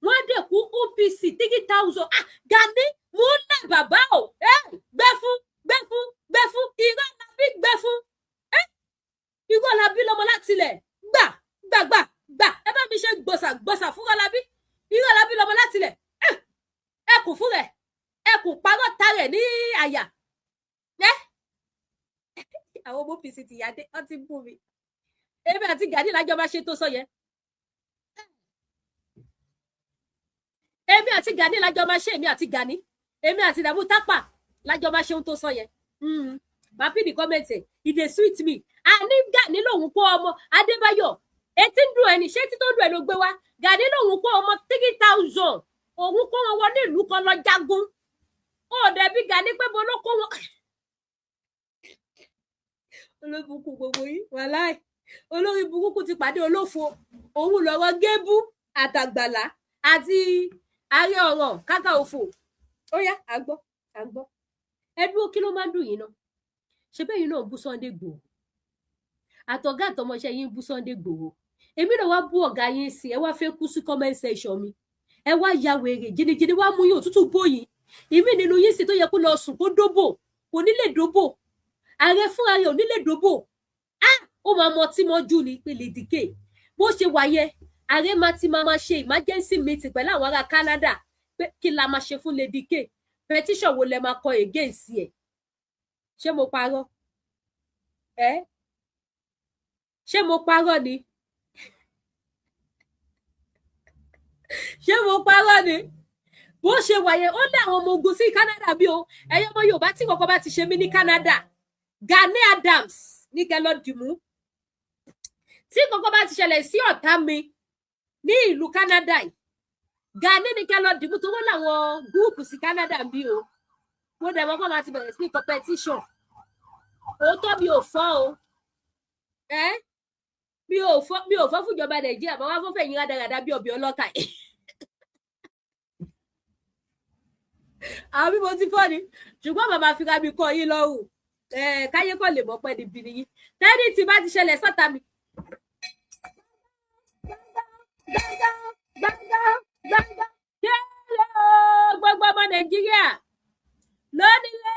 Speaker 1: wọ́n á dẹ̀ kó OPC 3,000. Ah, Gani mú lẹ̀ bàbá o, gbẹ fún, gbẹ fún, gbẹ fún. Irọ́ la bí, gbẹ fún. Irọ́ la bí lọ́mọ láti ilẹ̀. Gbà, gbà, gbà, gbà. Ẹ bá mi ṣe gbọ̀sà gbọ̀sà fún Rọ́lábí. Irọ́ la bí lọ́mọ láti ilẹ̀. Ẹ kù fún rẹ̀, ẹ kù parọ́ ta rẹ̀ ní àyà. Ẹ àwọn ọmọ OPC ti yá dé, wọ́n ti bú mi. Èmi àti Gani lájọ máa ṣe tó sọ yẹn. Èmi àti Gani lájọ máa ṣe, èmi àti Gani, èmi àti Dàmú Tápà lájọ máa ṣe ohun tó sọ yẹn. Máa pin the comment. E dey sweet me. Àní Gani lòun kó ọmọ Adébáyọ̀, etí ń dùn ẹni, ṣé etí tó ń dùn ẹ ló gbé wá? Gani lòun kó ọmọ 3,000, òun kó wọn wọlé ìlú kan lọ jagun. Ó dẹbi Gani pé mo ló kó wọn. Olórí burúkú gbogbo yìí, wàláì, olórí burúkú ti pàdé olófo. Òun lọ̀rọ̀ gébú àtàgbàlá àti ààrẹ ọ̀rọ̀ kákà òfò. Ó yá, à ń gbọ́, à ń gbọ́. Ẹ dúró, kí ló máa ń dùn yín náà? Ṣé bẹ́ẹ̀ yín náà bú Sunday Igboho, àtọ̀gá àtọmọṣẹ́ yín bú Sunday Igboho, èmi náà wá bú ọ̀gá yín sí. Ẹ wá fẹ́ kú sí comment section mi, ẹ wá ya wèrè jìnnìjìnnì, wá mú yín, òtútù bóyin ìmí nínú yín sì tó yẹ kó lọ sùn kó dóbò, kò ní lè dóbò. Ààrẹ fúnra rẹ̀ ò ní lè dóbò. Á ó máa mọ tí mọ́jú ni pé Lady K bó ṣe wà yẹ, ààrẹ máa ti máa ṣe emergency meeting pẹ̀lú àwọn ará Canada pé kí la máa ṣe fún Lady K, petition wo lẹ máa kọ against ẹ? Ṣé mo parọ́ ẹ? Ṣé mo parọ́ ni? Ṣé mo parọ́ ni? Bó ṣe wà yẹn, ó lé àwọn ọmọ ogun sí Canada bí o. Ẹ̀yin ọmọ Yorùbá, tí kọ̀ọ̀kan bá ti ṣe mí ní Canada, Gani Adams ní kẹ́ lọ dìmú. Tí kọ̀ọ̀kan bá ti ṣẹlẹ̀ sí ọ̀tá mi ní ìlú Canada yìí, Gani ní kẹ́ lọ dìmú, tó wọ́n láwọn group sí Canada bí o. Mo dẹ̀ mọ́ kọ́ máa ti bẹ̀rẹ̀ sí competition. Òótọ́ mi ò fọ́ o, ẹ́ mi ò fọ́, mi ò fọ́ fúnjọba Nàìjíríà, bá wá fọ́fẹ́ yín rádaràda bí ọbẹ̀ ọlọ́kà yìí. Àwọn bí mo ti fọ́ ni, ṣùgbọ́n bàbá fira mi kọ́ yín lọ́rùn, káyé kọ́ lè mọ̀ pẹ́ níbi nìyí tẹ́ni tí bá ti ṣẹlẹ̀ sọ́ta mi. Kéré o, gbogbo ọmọ Nàìjíríà, lónílé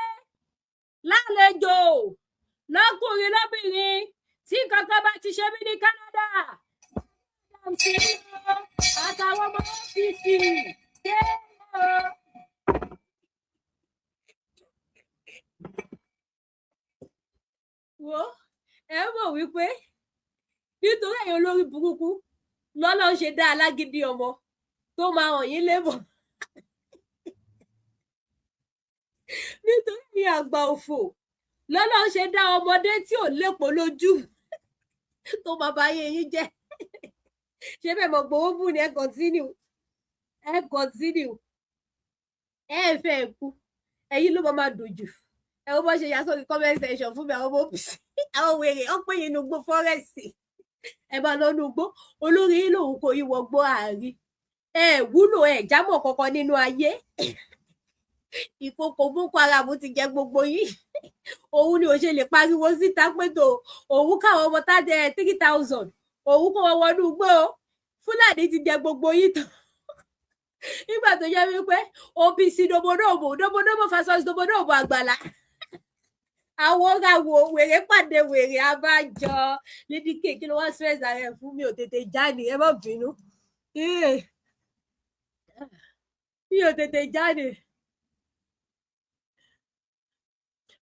Speaker 1: lálejò, lọ́kùnrin lóbìnrin, tí kankan bá ti ṣe mí ní Canada, àtàwọn ọmọ OPC, kéré o. Wo, ẹ mọ̀ wípé nítorí ẹ̀yin olórí burúkú lọ́lọ́ ń ṣe dá alágídí ọmọ tó máa hàn yín lébọ̀, nítorí ẹ̀yin àgbà òfò lọ́lọ́ ń ṣe dá ọmọdé tí ò lépo lójú tó máa bá ayé yín jẹ́. Ṣé bẹ́ẹ̀ mọ̀ gbowó bù ní? Ẹ continue, ẹ continue, ẹ fẹ́ kú, ẹ̀yin ló máa dùn jù. Ẹ wo bó ṣe yà sórí comment section fún mi, àwọn ọmọ OPC, àwọn wèrè ó pè yín inú gbó fọ́rẹ́sì, ẹ bá lọ inú gbó. Olórí yín lòun kò yín wọgbó àárín, ẹ wúlò, ẹ jámọ́ kankan nínú ayé. Ìkòkò Boko Haram ti jẹ gbogbo yín. Òun ni ò ṣe lè pariwo síta pé tó òun káwọn ọmọ tá jẹ 3,000, òun kó wọn wọnú igbó. Fúlàní ti jẹ gbogbo yín tán. Nígbà tó jẹ́ wípé OPC dobodobo dobodobo versus dobodobo, àgbàlá àwọn ràwọ̀ wèrè pàdé wèrè. Abájọ Lady K, kí ló wá stress ara ẹ fún? Mi ò tètè jáde, ẹ má bínú, mi ò tètè jáde,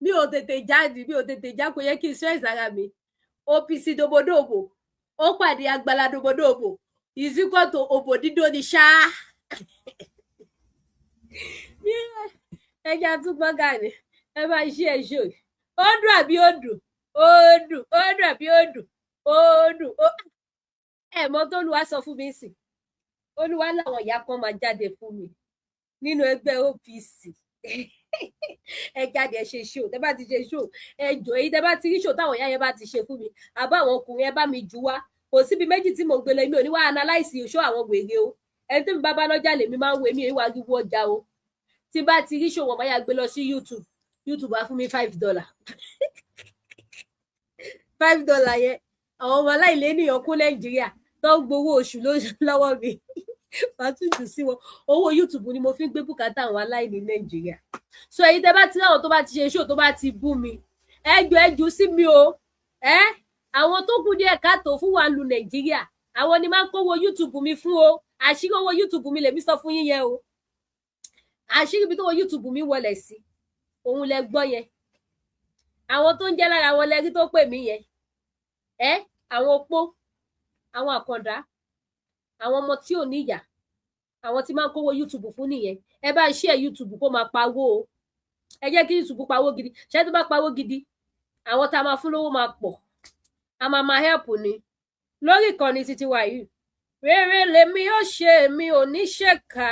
Speaker 1: mi ò tètè jáde, mi ò tètè já. Kò yẹ kí n stress ara mi. OPC dobodobo ó pàdé àgbàlá dobodobo is equal to òbò dídó ni ṣáá. Ẹja tún gbọ́n Gani. Ẹ máa ṣí ẹ ṣó. Ó dùn àbí ó dùn? Ó dùn. Ó dùn àbí ó dùn? Ó dùn. Ó ẹ mọ tó Olúwa sọ fún mi sí. Olúwa làwọn ìyá kan máa jáde fún mi nínú ẹgbẹ́ OPC. Ẹ jáde, ẹ ṣe ṣó. Tẹ bá ti ṣe ṣó, ẹ jọ, èyí tẹ bá ti rí ṣó táwọn ìyá yẹn bá ti ṣe fún mi, àbá àwọn ọkùnrin, ẹ bá mi jù wá. Kò síbi méjì tí mo gbélé. Mi ò ní wá analyse ṣó àwọn wèrè o. Ẹni tó mi bá bá lọ́jà lèmi máa ń wo, èmi èyí wá wíwọ́ ọjà o. Tí bá ti rí ṣó wọn, máa yà gbé lọ sí YouTube. YouTube á fún mi $5. $5 yẹn, àwọn ọmọ aláìlénìyàn kún Nàìjíríà tó ń gbowó oṣù lọ́wọ́ mi, màá tún jù sí wọn. Owó YouTube ni mo fi ń gbé bùkátà àwọn aláìní Nàìjíríà. So èyí tẹ bá ti láwọn tó bá ti ṣe show tó bá ti bú mi, ẹ jọ̀ọ́, ẹ jù sí mi o. Ẹ àwọn tó kù díẹ̀ káàtó fún wa lu Nàìjíríà, àwọn ni máa ń kówó YouTube mi fún o. Àṣírí owó YouTube mi lèmi sọ fún yín yẹn o. Àṣírí ibi tó wọ YouTube mi wọlé sí, òun lẹ gbọ́ yẹn. Àwọn tó ń jẹ́ lára wọn lẹ́rí tó pè mí yẹn. Ẹ àwọn opó, àwọn àkàndá, àwọn ọmọ tí ò níyà, àwọn tí máa ń kówó YouTube fún nìyẹn. Ẹ bá ń ṣe YouTube kó máa pawó o. Ẹ jẹ́ kí YouTube pawó gidi. Ṣé tó bá pawó gidi, àwọn tá a máa fún lówó máa pọ̀, a máa máa help ni lórí ìkànnì títí wa yìí. Rere lèmi ó ṣe, mi ò ní ṣèkà.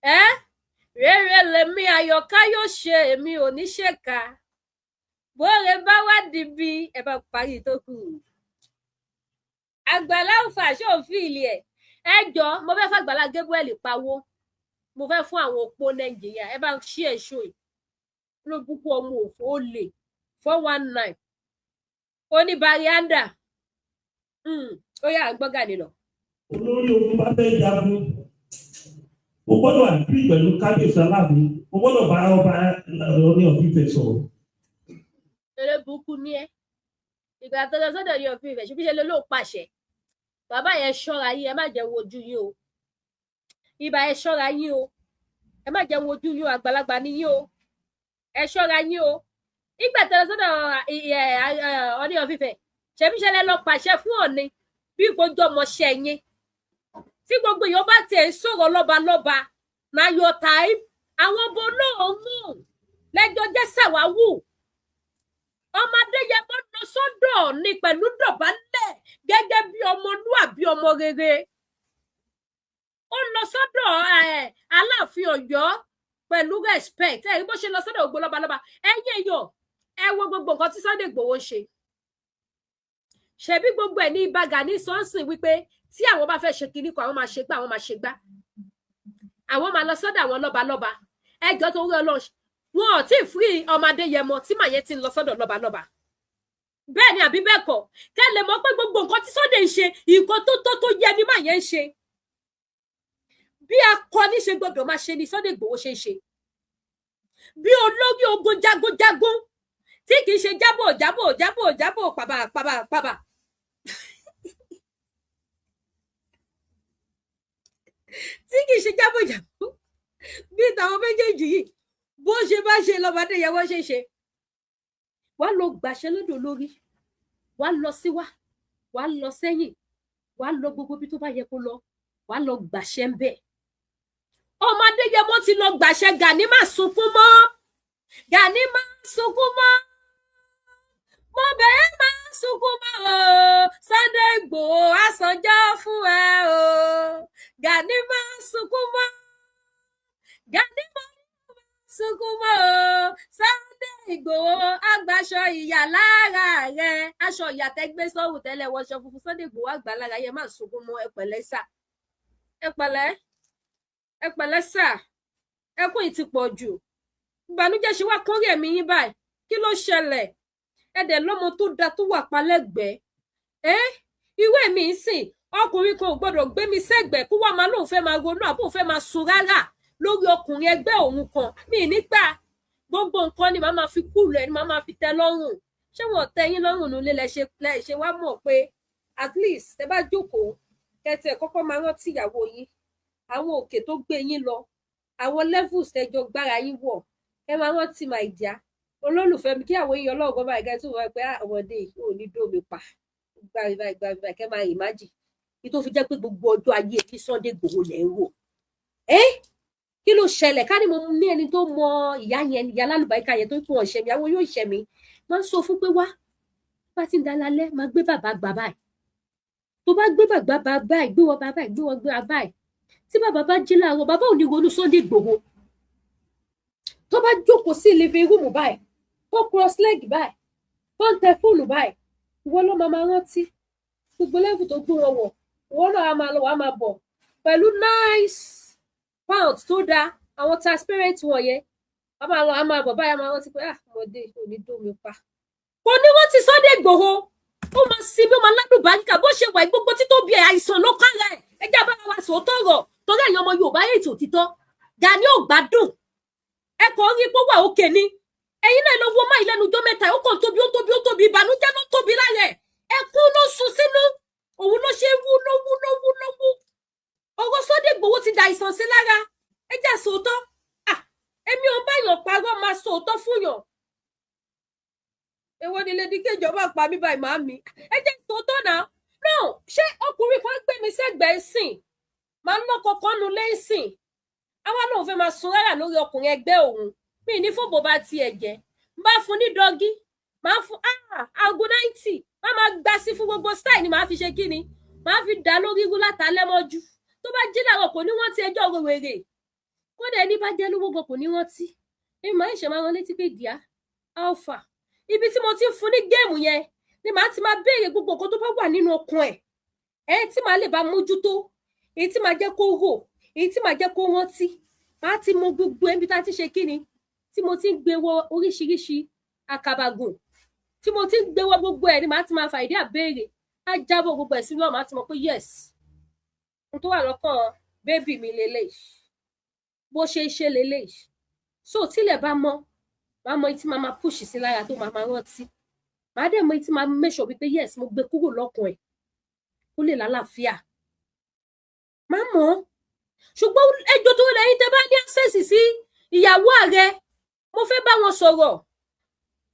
Speaker 1: Ẹ rere lèmi àyọká yóò ṣe, èmi ò ní ṣèkà. Bóore bá wá dìbì, ẹ bá parí tó kù. Àgbàlá òfà ṣòfin ilé ẹ. Ẹ jọ, mo fẹ́ fàgbàlá Gabriel pawó. Mo fẹ́ fún àwọn opó Nàìjíríà. Ẹ bá ṣí ẹ ṣó yìí. Olóbùkún ọmọ òfò, ó lè 419 oníbàríàndà. Ó yà gbọ́ Gani lọ.
Speaker 3: Olórí ogun bá fẹ́ jagun, o gbọ́dọ̀ agree pẹ̀lú kábíyèsí Aláàfin, o gbọ́dọ̀ bá ọba Ọọ̀ni of Ifẹ̀ sọ̀rọ̀.
Speaker 1: Eré burúkú ní ẹ. Ìgbà tó lọ sọ́dọ̀ ní òfin Ifẹ̀, ṣe bí ṣe lè lóò pàṣẹ bàbá yẹn, ṣọ́ra yín, ẹ má jẹ́ wojú yín o. Ibà, ẹ ṣọ́ra yín o, ẹ má jẹ́ wojú yín o. Àgbàlagbà ni yín o, ẹ ṣọ́ra yín o. Ìgbà tó lọ sọ́dọ̀ Ọọ̀ni of Ifẹ̀, ṣebí ṣe lẹ lọ pàṣẹ fún Ọọ̀ni bí ìpọ́njọ́ ọmọọṣẹ́ yín, tí gbogbo èèyàn bá tiẹ̀ ń sọ̀rọ̀ lọ́balọ́ba na your type, àwọn ọmọ olóòórùn lẹ́jọ́ jẹ́ sàwáwù. Ọmọdé yẹ kó lọ sọ́dọ̀ ní pẹ̀lú dọ̀bálẹ̀ gẹ́gẹ́ bí ọmọlúàbí, ọmọ rere. Ó lọ sọ́dọ̀ Aláàfin Ọ̀yọ́ pẹ̀lú respect. Ẹ rí bó ṣe lọ sọ́dọ̀ gbogbo lọ́balọ́ba. Ẹ̀yin èèyàn, ẹ wo gbogbo nǹkan tí Sunday Igboho ń ṣe. Ṣebí gbogbo ẹ̀ ní Ìbà Gani sọ́nsìn wípé tí àwọn bá fẹ́ ṣe kinní kan, àwọn máa ṣe gbá, àwọn máa ṣe gbá, àwọn máa lọ sọ́dọ̀ àwọn lọ́balọ́ba. Ẹjọ́ tó rí Ọlọ́run, wọn ò tí ì free ọmọ Adéyẹmọ tí màá yẹn ti ń lọ sọ́dọ̀ lọ́balọ́ba. Bẹ́ẹ̀ ni àbí bẹ́ẹ̀ kọ́? Kẹ́ lè mọ̀ pé gbogbo nǹkan tí Sunday ń ṣe, nǹkan tó tó tó yẹ ni màá yẹn ń ṣe. Bí akọni ṣe gbọ́dọ̀ máa ṣe ni Sunday Igboho ṣe ń ṣe, bí olórí ogun jagunjagun tí kì í ṣe jábọ̀ jábọ̀ jábọ̀ jábọ̀ pàbà pàbà pàbà. Tí kì í ṣe jábọ̀ jábọ̀ bí tàwọn méjèèjì yìí, bó ṣe bá ṣe lọ́mọdé yẹn wọ́n ṣe ṣe. Wàá lọ gbàṣẹ lọ́dọ̀ olórí, wàá lọ síwá, wàá lọ sẹ́yìn, wàá lọ gbogbo bí tó bá yẹ kó lọ, wàá lọ gbàṣẹ ń bẹ̀. Ọmọ Adéyẹmọ ti lọ gbàṣẹ. Gani má sunkún mọ́, Gani má sunkún mọ́, mo bẹ̀rẹ̀ má sunkún mọ́ o. Sunday Igboho àsànjọ́ fún ẹ o. Gani má sunkún mọ́, Gani má sunkún mọ́ o. Sunday Igboho àgbàṣọ ìyà lára rẹ, aṣọ ìyà tẹgbẹ́ sọ́rùn tẹ́lẹ̀, wọṣọ funfun. Sunday Igboho àgbà lára yẹ. Má sunkún mọ́. Ẹ pẹ̀lẹ́ sà, ẹ pẹ̀lẹ́, ẹ pẹ̀lẹ́ sà. Ẹkún yìí ti pọ̀ jù. Ìbànújẹ́ ṣe wá kórè ẹ̀mí yín báyìí. Kí ló ṣẹlẹ̀? Ẹ dẹ̀ lọ́mọ tó da tó wà palẹ́gbẹ̀ẹ́ ẹ. Irú èmi ń sìn, Ọkùnrin kan ò gbọ́dọ̀ gbé mi sẹ́gbẹ̀ẹ́ kó wá máa lóun fẹ́ máa ronú àbóun fẹ́ máa sun rárá lórí ọkùnrin ẹgbẹ́ òun kan. Mi nígbà gbogbo nǹkan ni màá máa fi kúlù ẹ, ni màá máa fi tẹ́ lọ́rùn. Ṣé wọn tẹ́ yín lọ́rùn nílé lẹ ṣe wá mọ̀ pé at least tẹ́ bá jókòó kẹtẹ kọ́kọ́ máa rántí ìyàwó yín, àwọn òkè tó gbé yín lọ, àwọn levels tẹjọ gbára yín wọ̀, ẹ máa rántí, my dear olólùfẹ́ mi, kí àwọn èèyàn ọlọ́ọ̀gbọ́n báyìí gẹ́gẹ́ tó wọ́n pé ọmọdé ò ní dómi pa gbárí báyìí gbárí báyìí. Kẹ́ máa imagine kí tó fi jẹ́ pé gbogbo ọjọ́ ayé kí Sunday Igboho lẹ̀ ń wò. Ẹ́, kí ló ṣẹlẹ̀? Ká ní mo ní ẹni tó mọ ìyá yẹn, ìyá lálùbáríkà yẹn tó kún ọ̀ṣẹ́ mi, àwọn yóò ṣẹ́ mi, máa ń sọ fún pé wá bá ti ń da lálẹ́, máa gbé bàbá gbà báyìí, tó bá gbé bàbá bá báyìí, gbé wọn bá báyìí, gbé wọn gbé wọn báyìí. Tí bàbá bá jí láàárọ̀, bàbá ò ní ronú Sunday Igboho. Tó bá jókòó sí living room báyìí, tó cross leg báyìí, tó ń tẹ fóònù báyìí, ìwọ ló máa máa rántí gbogbo level tó gbé wọn wọ̀. Ìwọ náà á máa lọ, wàá máa bọ̀ pẹ̀lú nice pound tó dáa, àwọn transparent wọ̀nyẹn. A máa lọ, a máa bọ̀ báyìí, a máa rántí pé, ah, ọmọdé ò ní dómi pa. Kò ní wọ́n ti Sunday Igboho, ó máa sinmi, ó máa ládùn báríkà bó ṣe wà. Gbogbo títóbi ẹ̀, àìsàn ló kára ẹ̀. Ẹ jẹ́ abára wa sòótọ́ ọ̀rọ̀, torí ẹ̀yin ọmọ Yorùbá, ètò òtítọ́ Gani ò gbádùn. Ẹ kàn rí pé ó wà òkè ni. Ẹ̀yin náà lọ wo máa ìlẹ́nu ọjọ́ mẹ́ta, ó kàn tóbi, ó tóbi, ó tóbi. Ìbànújẹ́ ló tóbi lára ẹ̀, ẹkún ló sun sínú, òun ló ṣe wú ló wú ló wú ló wú. Ọ̀rọ̀ Sunday Igboho ti da àìsàn sí lára. Ẹ jẹ́ sòótọ́. Ah, èmi ò báyàn parọ́, máa sòótọ́ fún yàn. Èwo ni lady kéjọba pa mí báyìí, màá mi? Ẹ jẹ́ sòótọ́ náà. No, ṣé ọkùnrin kan gbé mi sẹ́gbẹ̀ẹ́ sìn, máa ń lọ́kọ kan nu lẹ́sìn, àwa lòun fẹ́ máa sun rárá lórí ọkùnrin ẹgbẹ́ òun? Mi ní fòbò bá tiẹ̀ jẹ́, n bá fún ní doggy, máa fún aago 90, má máa gbá sí fún gbogbo style ni màá fi ṣe kí ni màá fi dá lórí irú látàlẹ́ mọ́jú. Tó bá jí làwọn, kò ní wọ́n ti ẹjọ́ wèrè. Kódà ẹni bá jẹ́ lówó gan kò ní rántí. Èmi máa ń ṣe máa rán létí pé, dear, alpha, ibi tí mo ti ń fún ní game yẹn ni màá ti máa béèrè gbogbo nǹkan tó bá wà nínú ọkàn ẹ̀ ẹ, tí màá lè bá mójútó, èyí tí màá jẹ́ kó rò, èyí tí màá jẹ́ kó rántí. Màá ti mọ gbogbo ẹbí tá a ti ṣe kí ni, tí mo ti ń gbé wọ oríṣiríṣi àkàbàgùn, tí mo ti ń gbé wọ gbogbo ẹ̀ ni màá ti máa fà ìdí àbéèrè, á jábọ̀ gbogbo ẹ̀ sínú ọ̀. Màá ti mọ̀ pé yes, ohun tó wà lọ́kàn baby mi lélẹ́yìí, bó ṣe ń ṣe lélẹ́yìí. So tílẹ̀ bá mọ́, màá mọ etí máa máa push sí lára tó máa máa rántí. Màá dẹ̀ mọ etí máa make sure wípé yes, mo gbé kúrò lọ́kàn ẹ̀ kó lè lálàáfíà. Má mọ̀ ọ́. Ṣùgbọ́n ẹjọ́ tó lẹ́yìn, tẹ́ bá ní access sí ìyàwó ààrẹ, mo fẹ́ bá wọn sọ̀rọ̀.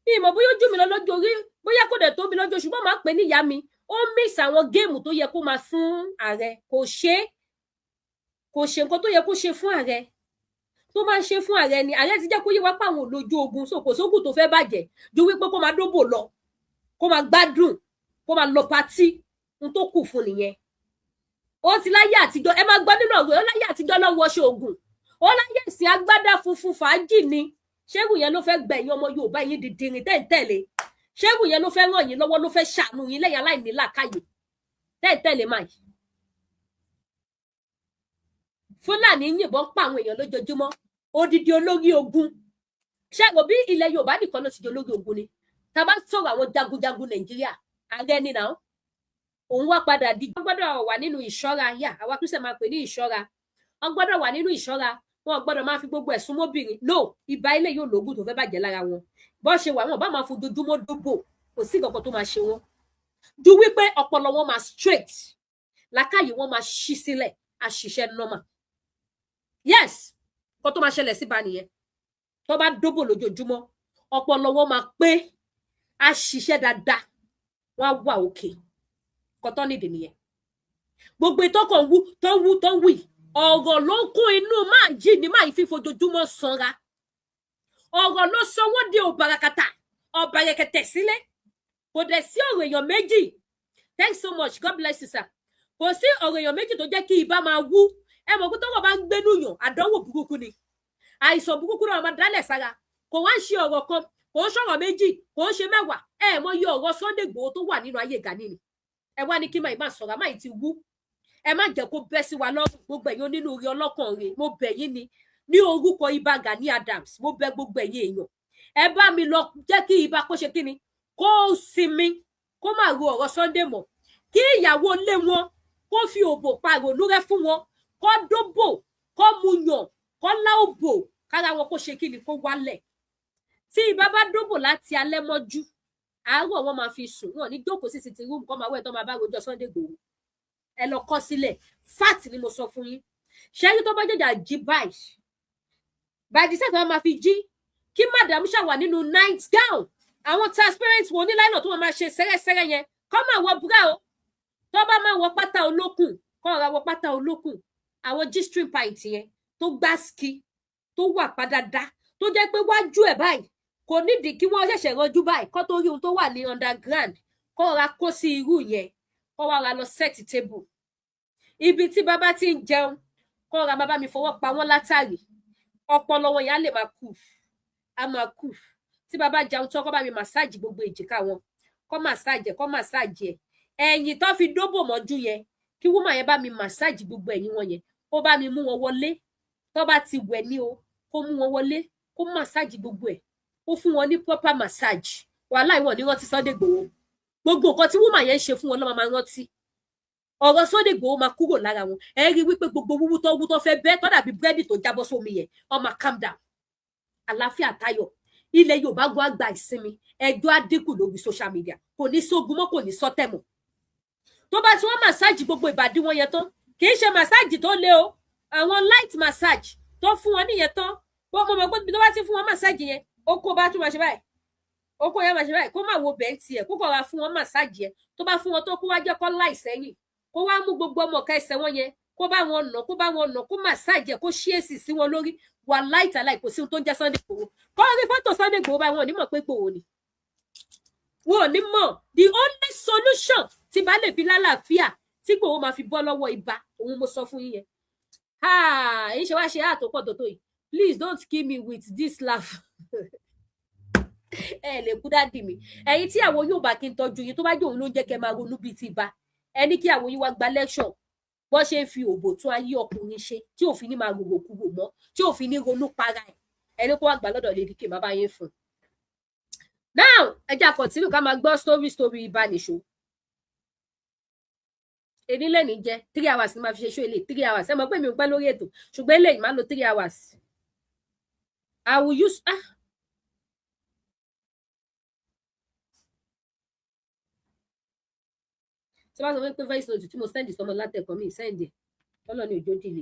Speaker 1: Mi mọ̀ bóyá ojú mi lọ lọ́jọ́ orí, bóyá kò dẹ̀ tó mi lọ́jọ́, ṣùgbọ́n màá pè ní ìyá mi. Ó miss àwọn game tó yẹ kó máa fún ààrẹ. Kò ṣe é, kò ṣe nǹkan tó yẹ kó ṣe fún ààrẹ, tó máa ń ṣe fún ààrẹ ni. Ààrẹ ti jẹ́ kó yé wá pé àwọn olójú ogun, so kò sóògùn tó fẹ́ bàjẹ́ ju wípé kó máa dóbò lọ, kó máa gbádùn, kó máa lọ party. Ohun tó kù fún nìyẹn. Ó ti láyé àtijọ́, ẹ máa gbọ́ nínú ọ̀rọ̀, ó láyé àtijọ́ lọ wọṣọ ògùn, ó láyé ìsìn agbádá funfun fàájì ni. Ṣéègùn yẹn ló fẹ́ gbẹ̀yìn ọmọ Yorùbá yín dìndìnrín tẹ̀ǹtẹ̀lé? Ṣéègùn yẹn ló fẹ́ ràn yín lọ́wọ́, ló fẹ́ ṣàánú yín lẹ́yìn aláìní làákàyè tẹ̀ǹtẹ̀lé máa yìí? Fúlàní yìnbọn pa àwọn èèyàn lójoojúmọ́. Odidi olórí ogun, ṣé bí ilẹ̀ Yorùbá nìkan ló ti di olórí ogun ni? Tá a bá sọ̀rọ̀ àwọn jagunjagun Nàìjíríà, ààrẹ ni náà. Òun wá padà di. Wọ́n gbọ́dọ̀ wà nínú ìṣọ́ra yà, àwa Christian máa pè ní ìṣọ́ra. Wọ́n gbọ́dọ̀ wà nínú ìṣọ́ra, wọn gbọ́dọ̀ máa fi gbogbo ẹ̀sùn mọ́bìnrin. No, ìbá ilé yóò lóògùn tó fẹ́ bàjẹ́ lára wọn. Bọ́ ṣe wà, wọn bá máa fojoojúmọ́ dóbò, kò sí nǹkan tó máa ṣe wọn ju wípé ọpọlọ wọn máa straight, làákàyè wọn máa ṣí sílẹ̀, àṣìṣe normal. Yes, kó tó máa ṣẹlẹ̀ síba nìyẹn. Tó bá dóbò lójoojúmọ́, ọpọlọ wọn máa pé, á ṣiṣẹ́ dáadáa, wọn á wà òkè. Kọtọ́ nídìí nìyẹn. Gbogbo ètò kan wú tó ń wú tó ń wì, ọ̀rọ̀ ló ń kún inú máa yí ni máa fi fojoojúmọ́ sanra. Ọ̀rọ̀ ló sọ wọ́n di òbàràkàtà ọ̀bàrẹ̀kẹ̀tẹ̀ sílẹ̀. Kò dẹ̀ sí ọ̀rọ̀ èèyàn méjì. Thanks so much, God bless you, sir. Kò sí ọ̀rọ̀ èèyàn méjì tó jẹ́ kí ibà máa wú. Ẹ mọ̀ pé tọ́wọ́ bá ń gbénú yàn, àdánwò burúkú ni, àìsàn burúkú náà máa dálẹ̀ sára. Kò wá ń ṣe ọ̀rọ̀ kan, kò ń ṣọ̀rọ̀ méjì, kò ń ṣe mẹ́wàá. Ẹ mọ̀ iye ọ̀rọ̀ Sunday Igboho tó wà nínú ayé Gani ni. Ẹ wá ní kí máa sọ̀rọ̀, máa ti wú. Ẹ má jẹ́ kó bẹ́ sí wa lọ́rùn. Gbogbo ẹ̀yin onínúure ọlọ́kàn rè, mo bẹ̀ yín ni ní orúkọ Ìbà Gani Adams. Mo bẹ̀ gbogbo ẹ̀yin èèyàn, ẹ bá mi lọ jẹ́ kí ibà kó ṣe kí ni, kó sinmi, kó má ro ọ̀rọ̀ Sunday mọ́, kí ìyàwó lé wọn. Kó fi òbò pa ìrònú rẹ́ fún wọn, kó dóbò, kó muyàn, kó lá òbò kára wọn, kó ṣe kí ni, kó wálẹ̀. Tí ibà bá dóbò láti alẹ́ mọ́jú, àárọ̀ wọn máa fi sùn. Wọn ní jókòó sí sitting room kó máa wẹ̀ tó máa bá rojọ́ Sunday Igboho. Ẹ lọ kọ sílẹ̀, fact ni mo sọ fún yín. Ṣẹ́rí tó bá jẹjà jí báyìí, by the time wọn máa fi jí, kí madam ṣàwà nínú night gown, àwọn transparent wo ní láìnà tó wọn máa ṣe sẹ́rẹ́sẹ́rẹ́ yẹn, kọ́ máa wọ bra o. Tó bá máa wọ pátá olókùn, kọ́ ra wọ pátá olókùn, àwọn G-string pant yẹn tó gbá ski, tó wà padàdá, tó jẹ́ pé wájú ẹ̀ báyìí kò nídìí kí wọ́n ṣẹ̀ṣẹ̀ ranjú báyìí kó tó rí ohun tó wà ní underground. Kó ra kó sí irú yẹn, kó wá ra lọ set table ibi tí bàbá ti ń jẹun, kó ra bàbá mi fọwọ́ pa wọ́n látàrí, ọpọlọ wọn yẹn á lè máa kù, á máa kù. Tí bàbá jẹun tán, kó bá mi massage gbogbo èjìká wọn, kó massage ẹ, kó massage ẹ, ẹ̀yìn tó fi dóbò mọ́jú yẹn, kí woman yẹn bá mi massage gbogbo ẹ̀yìn wọn yẹn, kó bá mi mú wọn wọlé. Tó bá ti wẹ̀ ní o, kó mú wọn wọlé, kó massage gbogbo ẹ̀, kó fún wọn ní proper massage. Wàhálà, ìwọ̀n ní rántí Sunday Igboho. Gbogbo nǹkan tí woman yẹn ń ṣe fún wọn ló máa rántí. Ọ̀rọ̀ Sunday Igboho máa kúrò lára wọn. Ẹ rí wípé gbogbo wúwú tó wú, tó fẹ́ bẹ́, tó dàbí búrẹ́dì tó jábọ́ sómi yẹn, ó máa calm down. Àlàáfíà tayọ̀, ilẹ̀ Yorùbá gbọ́ àgbà ìsinmi, ẹjọ́ á dínkù lórí social media, kò ní sógun mọ́, kò ní sọ́tẹ̀ mọ́. Tó bá tí wọ́n massage gbogbo ìbàdí wọn yẹn tán, kì í ṣe massage tó le o, àwọn light massage tó fún wọn nìyẹn tán, bó mo mọ̀ pé tó bá ti fún wọn massage yẹn, oko bá tún máa ṣe báyìí, oko yẹn máa ṣe báyìí, kó má wo bẹ́ẹ̀ tiẹ̀, kó kọ̀ra fún wọn massage yẹn. Tó bá fún wọn tó, kó wá jẹ́ kó láì sẹ́yìn, kó wá mú gbogbo ọmọ ọ̀ka ẹsẹ̀ wọn yẹn, kó bá wọn nà, kó bá wọn nà, kó massage ẹ̀, kó ṣí èsì sí wọn lórí. Wà láìtàláì, kò sí ohun tó ń jẹ́ Sunday Igboho. Kọ́ rí fọ́tò Sunday Igboho báyìí, wọn ò ní mọ̀ pé Igboho ni, wọn ò ní mọ̀. The only solution tí bá lè fi lálàáfíà, tí Igboho máa fi bọ́ lọ́wọ́ ibà, òun mo sọ fún yín yẹn. Èyí ṣe wá ṣe àtòpọ̀ tó tó yìí. Please don't kill me with this laugh. Ẹ lè kú, daddy mi. Ẹ̀yin tí àwọn yóò bá kí n tọ́jú yín, tó bá jẹ́ òun ló ń jẹ́ kẹ́ máa ronú bíi ti ibà, ẹ ní kí àwọn yín wá gba lecture bó ṣe ń fi òbò tún ayé ọkùnrin ṣe, tí òfin ní máa rorò kúrò mọ́, tí òfin ní ronú para ẹ̀. Ẹni kó wá gbà lọ́dọ̀ Lady K, má bá yín fún un. Now ẹ jẹ́ continue ká máa gbọ́ story story ibà nìṣó. Èní lẹ́ni jẹ́ 3 hours ní máa fi ṣe ṣó ilé 3 hours. Ẹ mọ̀ pé mi ò pẹ́ lórí ètò, ṣùgbọ́n eléyìí máa lo 3 hours. I will use tí wọ́n sọ pé voice note tí mo send sọmọ látẹ̀kọ́ mi send ẹ̀ ọlọ́ni òjò dìlé.